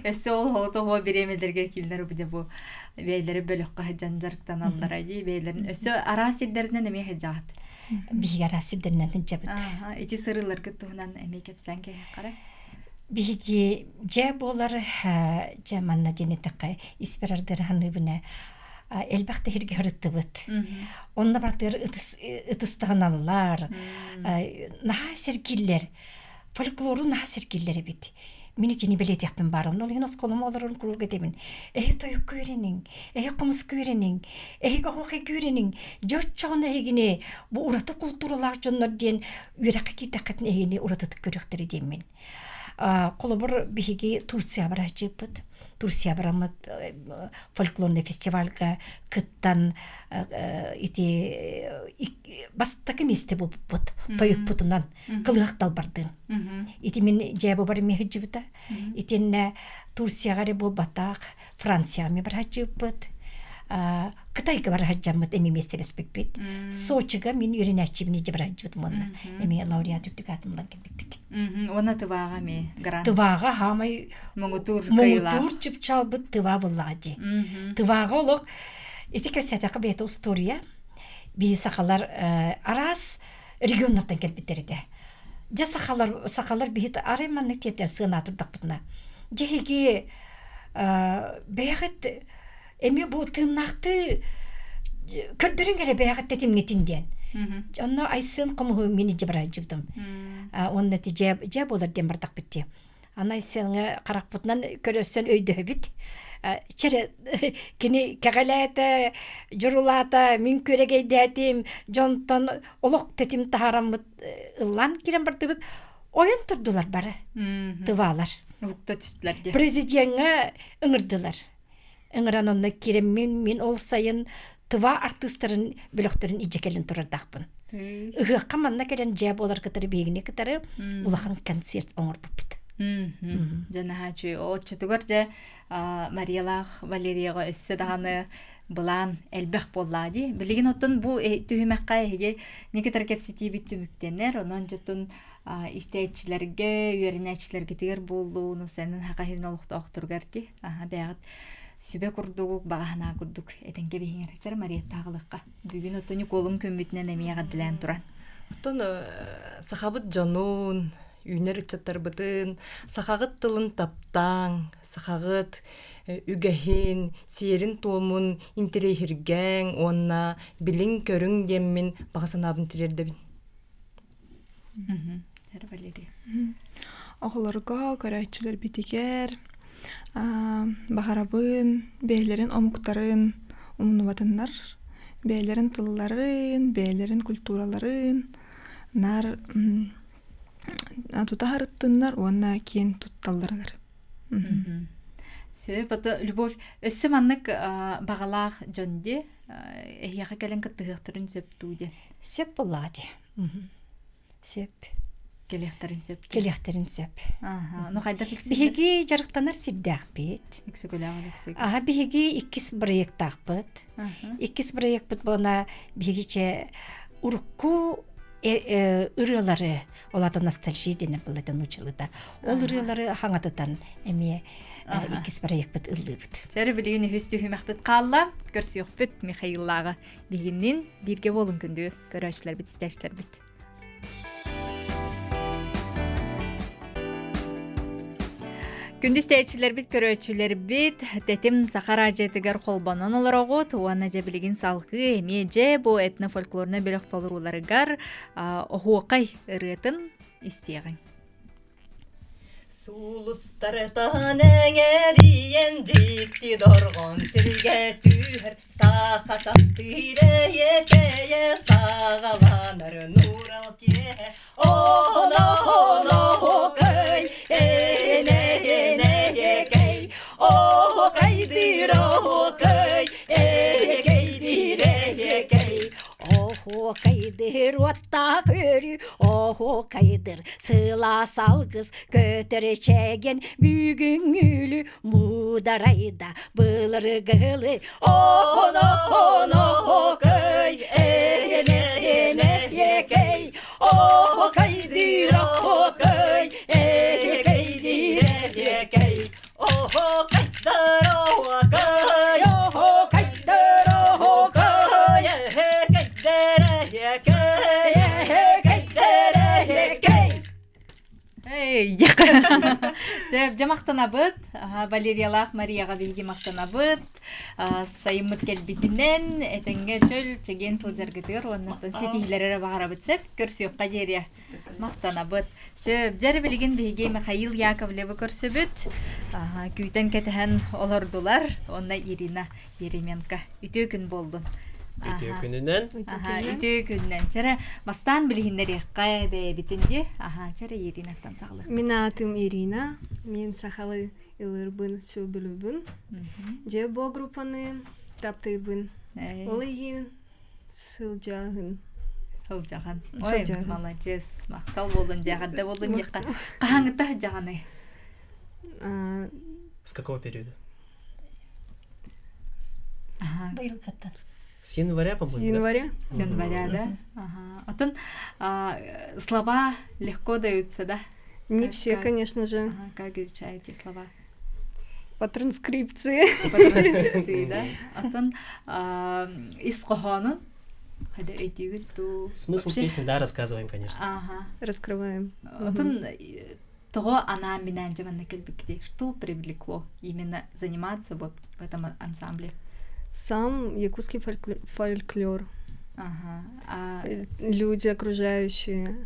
Өссө ол холотоҕуо бириэмэлэргэ киирдэр бу дьэ бу бэйэлэрэ бөлөххө сылдьан дьарыктаналлара дии бэйэлэрин өссө араас сирдэринэн эмиэ сылдьаҕыт. Биһиги араас сирдэринэн сылдьабыт. Ити сырыыларгыт туһунан эмиэ кэпсээн кэһиэххэ Биһиги дьэ буолар дьэ манна диэн эттэххэ испэр ардыраһаныыбына элбэх тэһиргэ ырыттыбыт. Онно бартыгар ытыстаһыналлар, наһаа сэргииллэр, фольклору наһаа сэргииллэр эбит. Мин итини бэлиэтиэхпин баарым. Ол иһин оскуолам олорон куруук этэбин. Эһи тойукка үөрэниҥ, эһи хомуска үөрэниҥ, эһиги оһуохайга үөрэниҥ. Дьэ оччоҕуна эһигини бу ураты култууралаах дьоннор диэн үөрэххэ киирдэххитинэ эһигини уратытык көрүөхтэрэ диэммин. Холобур, биһиги Турция барааччыппыт. Турция бараммыт фольклорный фестивальга кыттан ити бастакы миэстэ буолбуппут тойукпутунан кылыһах далбардыын. Ити мин дьээбэ бар эмиэ Итиннэ Турцияҕа эрэ буолбатах, Францияҕа эмиэ барааччыппыт. Кытайга бара сылдьаммыт эмиэ миэстэлэспиппит. Сочига мин үөрэнээччибин илдьэ бара сылдьыбытым уонна эмиэ лауреат үрдүк аатын ылан кэлбиппит. Уонна Тываҕа эмиэ грант. Тываҕа хаамай муҥутуур муҥутуур чыпчаалбыт Тыва буоллаҕа дии. Тываҕа олох ити кэпсээтэххэ бэйэтэ устуоруйа. Биһи сахалар араас регионнартан кэлбиттэр этэ. Дьэ сахалар сахалар биһи арай маннык тиэтэр сыана турдахпытына. Дьэ эһиги бэйэҕит эмиэ бу тыыннаахтыы көрдөрүҥ эрэ бэйэҕит тэтимҥитин диэн. Онно Айсен хомуһу мин илдьэ бараайдьыбытым. Уонна ити дьэ, дьэ буолар диэн бардахпыт дии. Аны Айсеҥҥа харахпытынан көрөссөн өйдөһөбүт. Чэрэ кини кэҕэлээтэ, дьурулаата, мин күөрэгэйдээтим, дьонтон олох тэтим таһаараммыт ыллаан киирэн бардыбыт. Ойон турдулар бары, тываалар. Уһукта түстүлэр дии. Президеҥҥэ ыҥырдылар. Ыҥыран онно киирэммин мин ол сайын Тыва артыыстарын бөлөхтөрүн илдьэ кэлэн турардаахпын. Ыһыахха манна кэлэн дьээ буолар кытары биһигини кытары улахан концерт оҥорбуппут. Дьэ наһаа үчүгэй. Оччотугар дьэ Мариялаах Валерияҕа өссө даҕаны былаан элбэх буоллаа дии. Билигин оттон бу түһүмэххэ эһиги Никитар кэпсэтиибит түмүктэнэр. Онон дьотун истээччилэргэ, үөрэнээччилэргитигэр буоллун, сэнин хаха иһин олохтоохторугар ди аха бэйэҕит сүбэ курдук, баҕа санаа курдук этэн кэбиһиҥэр. Чэр Мариеттааҕылыкка. Бүгүн оттон Ньукуолун күммүтүнэн эмиэ эҕэрдэлээн туран. Оттон сахабыт дьонун, үүнэр ыччаттарбытын, сахаҕыт тылын таптааҥ, сахаҕыт үгэһин, сиэрин-туомун интэриэһиргээҥ уонна билиҥ-көрүҥ диэммин баҕа санаабын тириэрдэбин. Валерия. Оҕолорго, көрөөччүлэрбитигэр баҕарабын бэйэлэрин омуктарын умнубатыннар, бэйэлэрин тылларын, бэйэлэрин культураларын наар тута сырыттыннар уонна киэн тутталларыгар. Сөп, ото Любовь, өссө маннык баҕалаах дьон дии, эһиэхэ кэлэн кыттыһыахтарын сөп дуу диэн. Сөп буоллаҕа дии. Сөп. Кэлиэхтэрин сөп. Кэлиэхтэрин сөп. Аха. Ну хайдах Биһиги дьарыктанар сирдээхпит. Өксөкөлөөх Өксөк. Аха, биһиги иккис проектаахпыт. Иккис проекпыт буолна биһиги че урукку ырыалары ол ата ностальжи диэн былыта нуучалыта ол ырыалары хаҥатытан эмиэ иккис проекпыт ыллыыбыт. Сэрэ билигин үһүс түһүмэхпит хаалла. Көрсүөхпүт Михаиллааҕа. Биһигиннин бииргэ буолун күндү көрөөччүлэрбит, истээччилэрбит. Күндү истээччилэрбит, көрөөччүлэрбит, тэтим саха араадьыйатыгар холбонон олороҕут уонна дьэ билигин салгыы эмиэ дьэ бу этнофольклорнай бөлөх толорууларыгар оһуокай ырыатын истиэҕиҥ. Сулустартан эҥэрийэн дьикти дорҕоон сиргэ түһэр саха таптыыр эйэ-кэйэ саҕаланар нуурал киэһэ Оно-оно-кэй, эне-эне-кэй, оһокайдыыр оһокай, эйэкэйдиир эйэкэй. Оһуокайдыыр уоттаах өрүү, оһуокайдыр сылаас алгыс көтөр чэгиэн бүгүҥҥүлү муударайда былыргылы Оно-оно-кэй, эне-эне-кэй, оһокайдыыр оһокай, эйэкэйдиир эйэкэй. Оһокайдар оһокай, оһокайдар оһокай, эһэкэйдэр эһэкэй, эһэкэйдэр эһэкэй. Эй, Сөп, дьэ махтанабыт. Валериялаах Марияҕа биһиги махтанабыт. Сайыммыт кэлбитинэн, этэҥҥэ чөл, чэгиэн сылдьаргытыгар уонна ситиһиилэри эрэ баҕарабыт сөп. Көрсүөххэ диэри махтанабыт. Сөп, дьэ билигин биһиги Михаил Яковлевы көрсөбүт. Күүтэн кэтэһэн олордулар. Уонна Ирина Еременко. Үтүө күн буоллун. Үтүө күнүнэн. Үтүө күнүнэн. Чэрэ, бастаан билиһиннэриэххэ бэйэбитин дии. Аха, чэрэ Иринаттан саҕалыах. Мин аатым Ирина. Мин сахалы ылырбын сөбүлүүбүн. Дьэ бу группаны таптыыбын. Ол иһин сылдьаһын. Сылдьаҕын. Ой, молодец. Махтал буоллун дьэҕэрдэ буоллун диэххэ. Хаһааҥҥыта сылдьаҕыный? С какого периода? Ага. Быйылгыттан. С января, по-моему, С января. С января, да? Ага. Отон слова легко даются, да? Не как, все, как, конечно же. Ага, как изучаете слова? По транскрипции. По транскрипции, да? Отон ис хоһоонун хайда өйдүүгүт дуу? Смысл песни, да, рассказываем, конечно. Ага. Раскрываем. Отон Тоҕо анаан-минээн дьэ манна кэлбиккитий? Что привлекло именно заниматься вот в этом ансамбле? Сам якутский фольклор. Ага. А... Люди окружающие.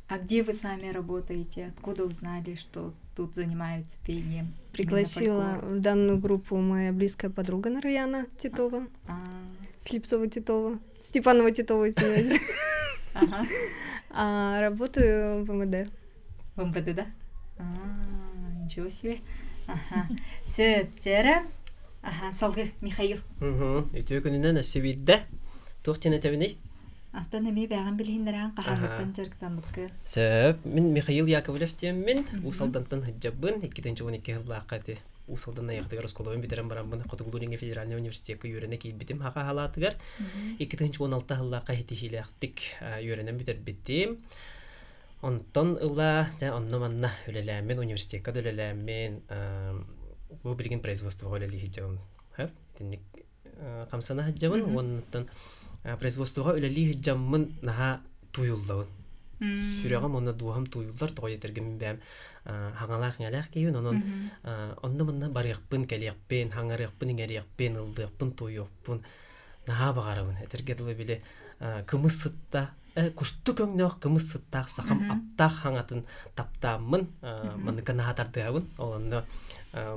А где вы сами работаете? Откуда узнали, что тут занимаются пением? Пригласила в данную группу моя близкая подруга Нараяна Титова. А. Слепцова Титова. Степанова Титова, извиняюсь. Ага. А, работаю в МВД. В МВД, да? А, ничего себе. Аха. Сөп, дьэрэ. Аха, салгы Михаил. Үтүө күнүнэн өссө биирдэ. Туох диэн этэбиний? Аттан эмиэ бэҕэн билиһиннэрээн хаһааҥҥыттан дьарыктаммыккын. Сөп. Мин Михаил Яковлев диэммин. Уус Алдантан сылдьабын. 2012 сыллаахха ити Уус Алдан Найахтыгар оскуолабын бүтэрэн бараммын Хотугулуу-Илиҥҥи федеральнай университекка үөрэнэ киирбитим хаха халаатыгар. 2016 сыллаахха ситиһиилээхтик үөрэнэн бүтэрбитим. Онтон ыла дьэ онно-манна үлэлээммин, университекка да үлэлээммин, бу билигин производствоҕа үлэлии сылдьабын. Итинник хамсана сылдьабын уонна производствоҕа үлэлии сылдьаммын наһаа тууйуллабын. Сүрэҕим уонна дууһам тууйуллар, тоҕо диэтэргэ мин бэйэм хаҥалаах-иҥэлээх киһибин, онон онно-манна барыахпын, кэлиэхпин, хаҥарыахпын, иҥэриэхпин, ыллыахпын, туойуохпун наһаа баҕарабын. Этэргэ дылы били кымыс сытта кустук өҥнөөх кымыс сыттаах сахам аптаах хаҥатын таптааммын манныка наһаа тардыһабын. Ол онно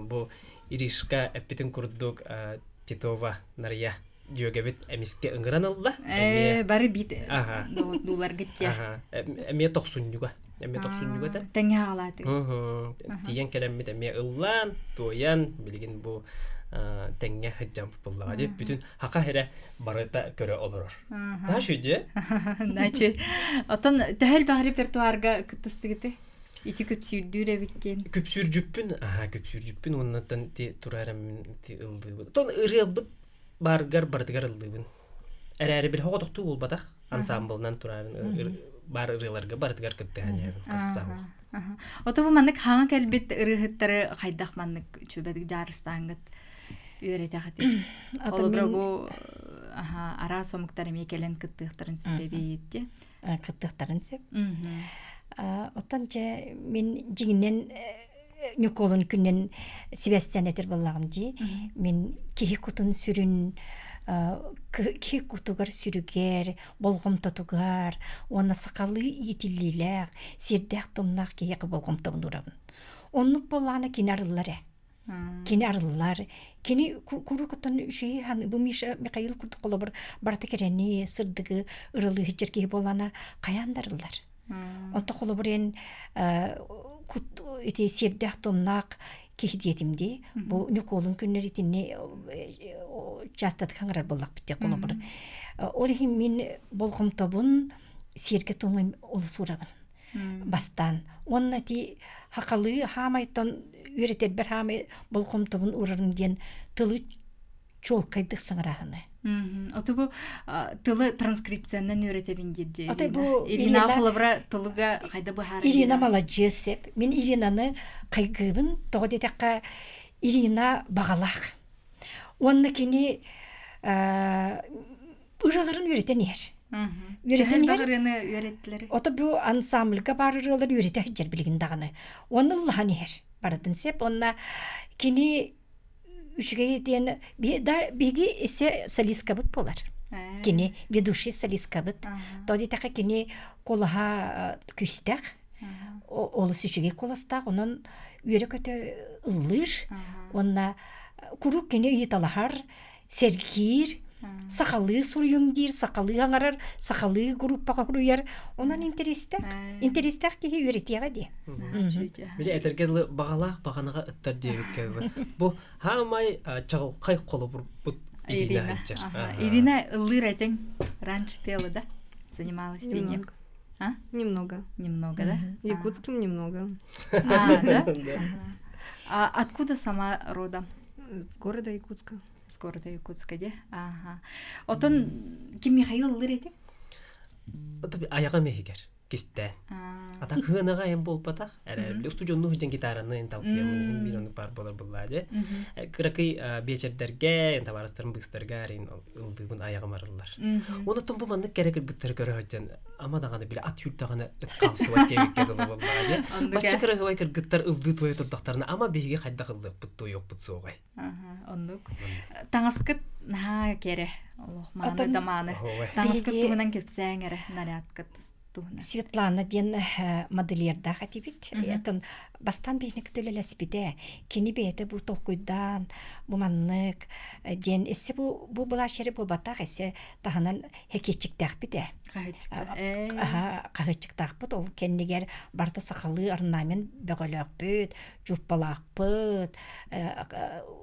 бу Иришка эппитин курдук Титова Нария дьүөгэбит эмискэ ыҥыран ылла. Эмиэ бары бит дууларгыт те. Эмиэ тохсунньуга. Эмиэ тохсунньуга да. Тэҥҥэ хаалаатык. Тиийэн кэлэммит эмиэ ыллаан, туойан, билигин бу тэҥҥэ сылдьан буллаҕа дии. Бүтүн хака эрэ барыта көрө олорор. Наша дьэ. Начи. Отон төһө элбэх репертуарга кыттысыгыты? Ити күпсүүрдүүр эбиккин. Күпсүүрдьүппүн, аха күпсүүрдьүппүн уоннаттан ти турарым ти ыллыыбын. Тон ырыабыт баргар барытыгар ыллыыбын. Эрээри бил хоҕотохтуу буолбатах ансамблынан турарын бар ырыаларга барытыгар кыттыһан иһэбин хассаһу. Ото бу маннык хаҥа кэлбит ырыаһыттары хайдах маннык чүбэдик дьаарыстаангыт үөрэтэхити. Олобро бу араас омуктар эмиэ кэлэн кыттыахтарын сөп эбиэйитти. Кыттыахтарын сөп. Оттон дьэ мин дьиҥинэн Ньукуолун күнүн сибэстэн этэр буоллаҕым дии. Мин киһи кутун сүрүн киһи кутугар сүрүгэр, болҕомтотугар уонна сахалыы иитиллиилээх, сиэрдээх-туомнаах киһиэхэ болҕомтобун уурабын. Оннук буоллаҕына кини арыллар ээ. Кини арыллар. Кини куруук оттон үчүгэй хан бу Миша Михаил курдук холобур барыта кэрэни, сырдыгы ыралыы сылдьар киһи буоллаҕына хайаан да арыллар. Онто холобур эн кут ити сиэрдээх-туомнаах киһи диэтим дии. Бу Ньукуолун күннэр итинни частатык хаҥырар буоллахпыт дии холобур. Ол иһин мин болҕомтобун сиэргэ-туомҥа олус уурабын. Бастаан. Уонна ити хахалыы хаамайтан үөрэтэрбэр хаамай болҕомтобун уурарым диэн тылы чуолкайдык саҥарааһыны. Оту бу тылы транскрипциянан үөрэтэбин диир Ирина. бу Ирина холобура тылыга хайда быһаарар Ирина маладьыас сеп. Мин Иринаны хайгыыбын. Тоҕо диэтэххэ Ирина баҕалаах. Уонна кини ырыаларын үөрэтэн иһэр. Үөрэтэн иһэр. ырыаны үөрэттилэр. Ото бу ансамбльга баар ырыалар үөрэтэ сылдьар билигин даҕаны. Уонна ыллаһан иһэр. Барытын сеп. Уонна кини үчүгэй диэн биһиги ise солисткабыт буолар. Кини ведущий солисткабыт. То диэтэхэ кини куолаһа күүстээх. Олус үчүгэй куоластаах. Онон үөрэ-көтө ыллыыр. Уонна куруук кини ыйыталаһар, сэргиир, сахалыы суруйум диир, сахалыы аҥарар, сахалыы группаҕа суруйар. Онон интэриэстээх. Интэриэстээх киһи үөрэтиэҕэ дии. Били этэргэ дылы баҕалаах баҕанаҕа ыттар диэбиккэ дылы. Бу хаамай чаҕылхай холобурбут Ирина сылдьар. Ирина ыллыыр этиҥ. Раньше пела, да? Занималась пением. А? Немного. Немного, да? Якутским немного. А, да? А откуда сама родом? С города Якутска. С города Якутска, де? Ага. Отон ким Михаил ыллыр этиҥ? Аяҕа миһигэр кистээн. Ата кыанаҕа эм буолбатах. Эрэ били устудьуоннуу сылдьан гитараны талпыйаммын иһин биир оннук баар буолар буллаа дьэ. Кыракый биэчэрдэргэ, табаарыстарым быыстарга арин ыллыыбын айаҕым арыллар. Онотон бу маннык кэрэ кыргыттары көрө сылдьан ама даҕаны били ат үүрдэҕинэ ыт хаалсыбат диэбиккэ дылы буоллаҕа дьэ. Бачча кырыһыбай кыргыттар ыллыы туойа турдахтарына ама биһиги хайдах ыллыахпыт туойуохпут суоҕай. Оннук. Таҥаскыт наһаа кэрэ. Олох мааны да мааны. Таҥаскыт туһунан кэпсээҥ эрэ нарядкыт туһунан. Светлана диэн модельердаах этибит. Оттон бастаан биһиги төлөлөспүтэ. Кини бэйэтэ бу толкуйдаан, бу маннык диэн эссе бу бу былач эрэ буолбатах эссе таһынан хэкиэччиктээхпит ээ. Хаһыаччыктаахпыт ол кэннигэр барыта сахалыы орнамент бөҕөлөөхпүт, чууппалаахпыт,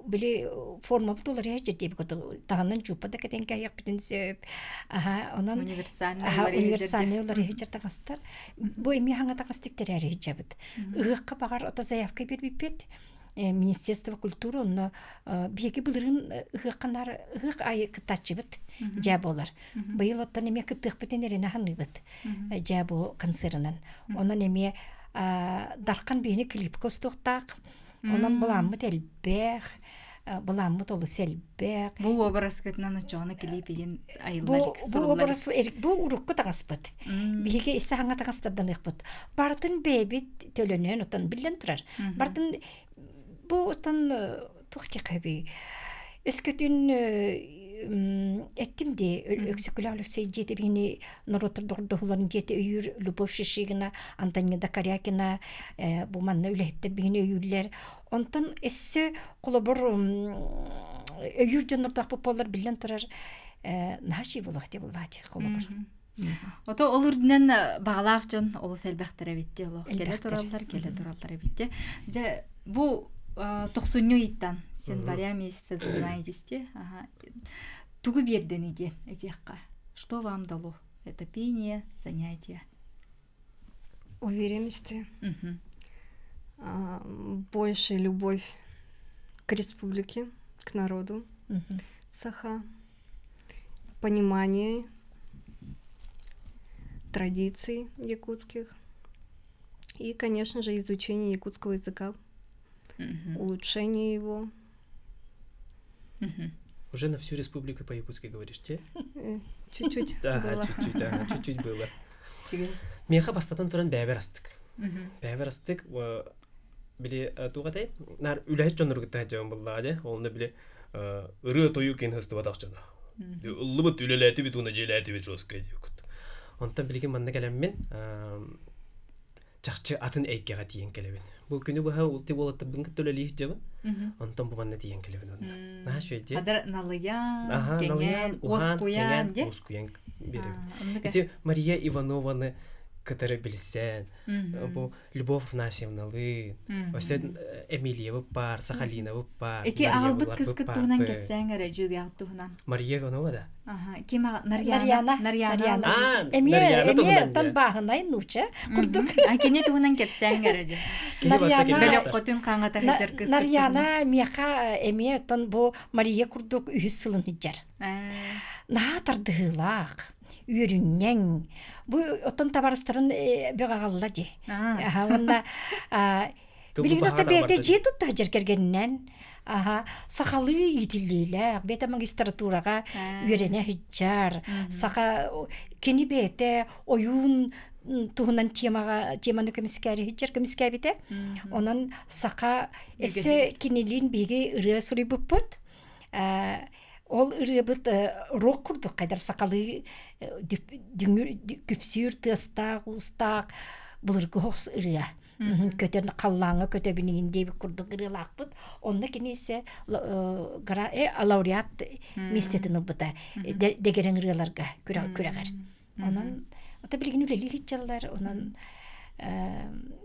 били формабыт уларыйа диэбит таһынан чууппа да кэтэн кээһиэхпитин сөп. Аха, онон универсальный уларыйа таҥастар. Бу эмиэ хаҥа таҥас тиктэрээри сылдьабыт. Ыһыахха баҕар ото заявка биэрбиппит. Министерство культуры онно биһиги былырыын ыһыахха наар ыһыах аайы кыттааччыбыт дьээ буолар. Быйыл оттон эмиэ кыттыахпытын эрэнэ саныыбыт дьээ бу концерынан. Онон эмиэ Дархан биһини клипка устуохтаах. Онон былааммыт элбэх, былааммыт олус элбэх. Бу уобараскытынан оччоҕуна клип иһин айыллар Бу уобарас бу урукку таҥаспыт. Биһиги иссе хаҥа таҥастарданыахпыт. Бартын бэйэбит төлөнөн отон биллэн турар. Бартын бу отон туох диэххэ Өскөтүн эттим дии Өксөкүлээх Алексей дьиэтэ биһини норуоттар доҕордоһууларын дьиэтэ өйүүр Любовь Шишигина, Антонида Корякина бу манна үлэһиттэр биһини өйүүллэр. Онтон өссө холобур өйүүр дьоннордоохпут буоллар биллэн турар наһаа үчүгэй буолуох этэ буоллаати холобур. Ото ол үрдүнэн баҕалаах дьон олус элбэхтэр эбит дии олох кэлэ тураллар, кэлэ тураллар эбит дии. Дьэ бу тохсунньу ыйыттан с января месяца занимаетесь дии. Тугу биэрдэн диэн этиэххэ. Что вам дало это пение, занятие? Уверенности. Больше любовь к республике, к народу. Саха. Понимание традиций якутских и, конечно же, изучение якутского языка, улучшение его. Уже на всю республику по-якутски говоришь, те? Чуть-чуть Да, чуть-чуть, ага, чуть-чуть было. Миэхэ бастатан туран бэйэбэр астык. Бэйэбэр астык били туох этэй? Наар үлэһит дьоннору кытта сылдьабын буллаҕа дьэ. Онно били ырыа-тойук киин сыстыбатах дьоно. Ыллыбыт, үлэлээтибит уонна дьиэлээтибит жесткай диэкут. Онтон билигин манна кэлэммин чахчы атын эйгэҕэ тиийэн кэлэбин. Бу күнү быһа улти уолаттарбын кытта үлэлии сылдьабын. Онтон бу манна тиийэн кэлэбин онно. Наһаа үчүгэй дии. Адар налыйан, кэҥээн, уоскуйан, уоскуйан биэрэбин. Ити Мария Иванованы кытары билсэн, бу Любовь Афанасьевналыын, өссө Эмилиябыт баар, Сахалинабыт баар, Ити аҕалбыт кыскыт туһунан кэпсээҥ эрэ, дьүөгэҕит туһунан. Мария Иванова да? Аха, ким Нарьяна. Нарьяна. Эмиэ эмиэ оттон бааһынай нууча курдук. А кини туһунан кэпсээҥ эрэ дьэ. Нарьяна. Бөлөххөтүн хаҥата сылдьар кыскыт. Нарьяна миэхэ эмиэ оттон бу Мария курдук үһүс сылын сылдьар. Наһаа тардыһыылаах үөрүнньэҥ. Бу оттон табаарыстарын бөҕө аҕалла дии. Уонна билигин ото бэйэтэ дьиэ тутта сылдьар кэргэнинэн аха сахалыы иитиллиилээх бэйэтэ магистратураҕа үөрэнэ сылдьар саха кини бэйэтэ ойуун туһунан темаҕа теманы көмүскээри сылдьар көмүскээбитэ онон саха эссе кинилиин биһиги ырыа суруйбуппут Ол ырыабыт рок курдук хайдар сахалыы күпсүүр тыастаах, уустаах былыргы хос ырыа. Көтөн халлааҥҥа көтөбүн иһин диэбит курдук ырыалаахпыт. Онно кини ise лауреат миэстэтин ылбыта дэгэрэн ырыаларга күрэҕэр. Онон ата билигин үлэлии сылдьаллар. Онон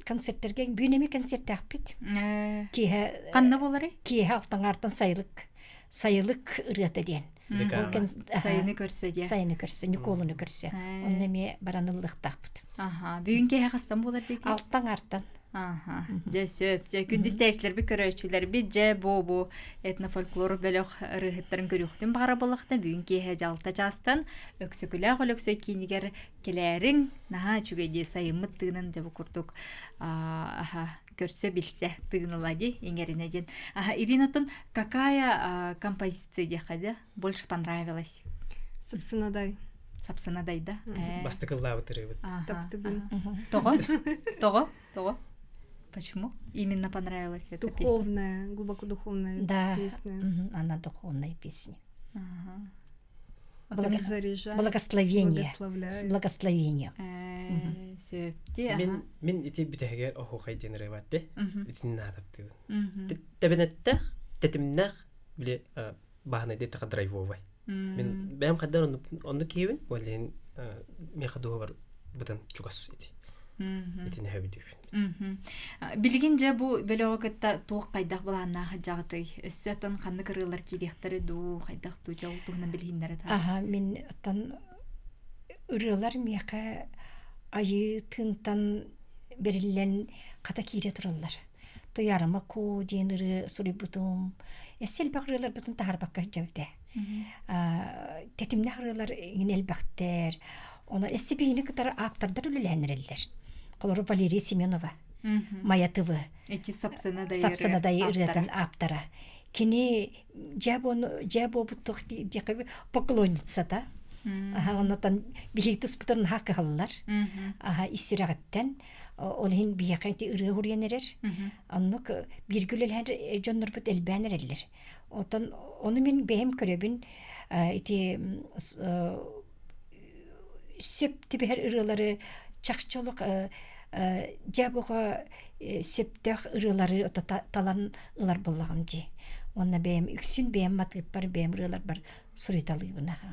концерттерге бүгүн эмиэ концерттаахпыт. Киэһэ Ханна буоларый? Киэһэ алтаҥаартан сайылык сайылык ырыата диэн. Сайыны көрсө диэн. Сайыны көрсө, Ньукуолуну көрсө. Онно эмиэ баран ыллыахтаахпыт. Аха, бүгүн киэһэ хастан буолар диэтиҥ? Алтаҥаартан. Аха, дьэ сөп. Дьэ күндү көрөөччүлэрбит дьэ бу бу этнофольклор бөлөх ырыаһыттарын көрүөхтүн баҕара буоллахтан бүгүн киэһэ дьалта чаастан Өксөкүлээх Өлөксөй киинигэр кэлээриҥ наһаа үчүгэй дии сайыммыт тыынын дьэ бу курдук аха көрсө билсэ тыыныла дии иҥэринэ диэн. Аха, Ирина оттон какая композиция диэххэ да больше понравилась? Сапсынадай. Сапсынадай да? Бастакыллаабыт ырыабыт. Таптыбын. Тоҕо? Тоҕо? Тоҕо? Почему именно понравилась эта песня? Духовная, глубоко духовная да. песня. Она духовная песня. Ага. Заряжает. Благословение. С благословением. Сөпти. Мин мин ити бүтэһигэр оһуохай диэн ырыабатты. Итин наатаптыыбын. Тэбэнэттээх, тэтимнээх били баһынай таха драйвовай. Мин бэйэм хайдар оннук киһибин, ол иһин миэхэ дууһабар быдан чугас ити. Итини хөбүдүүбүн. Билигин дьэ бу бөлөҕү кытта туох хайдах былааннаах дьаҕытый? Өссө атын ханнык ырыалар киириэхтэрэ дуу, хайдах дуу дьэ ол туһунан билиһиннэрэ таах. Аха, мин оттон ырыалар миэхэ айыы тыынтан бэриллэн хата киирэ тураллар. Туйаарыма Куу диэн ырыа суруйбутум. Эссе элбэх ырыаларбытын таһаарбакка сылдьабыт ээ. Тэтимнээх ырыалар иҥин элбэхтэр. Ону эссе биһини кытары ааптардар үлэлээн эрэллэр. Холобур Валерия Семенова Майа ТВ Эти Сапсана Сапсанадай ырыатын ааптара. Кини дьээ дьээ буолбут туох диэхэ поклонницата. Аха оннотон биһиги туспутун наһаа кыһаллар. Аха ис сүрэҕиттэн ол иһин биһиэхэ ити ырыа уруйан эрэр. Оннук бииргэ үлэлэһэр дьоннорбут элбээн эрэллэр. Отон ону мин бэйэм көрөбүн ити сөп түбэһэр ырыалары чахчы олох дьэ буга сөптөөх ырыалары талан ылар буоллаҕым дии. Уонна бэйэм үксүн бэйэм матыыппар, бэйэм ырыаларбар суруйталыыбын аха.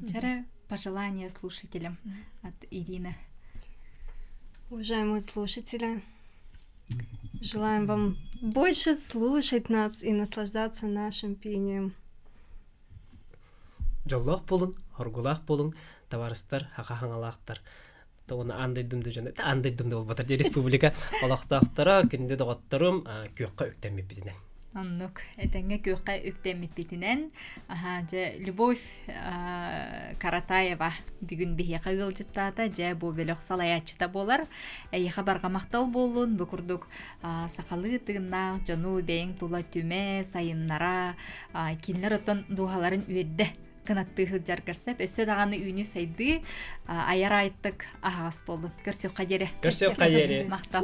Чара пожелания слушателям от Ирины. Уважаемые слушатели, желаем вам больше слушать нас и наслаждаться нашим пением. Дьоллоох буолун, хоргулаах буолуҥ, табаарыстар, хаха хаҥалаахтар. Уонна аан дойдум да дьоно, аан дойдум да буолбатар дии республика олохтоохторо, күндү доҕотторум, күөххэ үктэммиппитинэн. Оннук, этэҥҥэ күөххэ үктэммиппитинэн, аһаа, дьэ, Любовь Каратаева бүгүн биһиэхэ ыалдьыттаата, дьэ, бу бөлөх салайааччыта буолар. Эйиэхэ барҕа махтал буоллун, бу курдук сахалыы тыыннаах дьону бэйэҥ тула түмэ, сайыннара, кинилэр оттон дууһаларын үөрдэ кынаттыы сылдьаргар сөп. Өссө даҕаны үүнүү-сайдыы айар айттык аһаҕас буоллун. Көрсүөххэ диэри. Көрсүөххэ диэри. Махтал.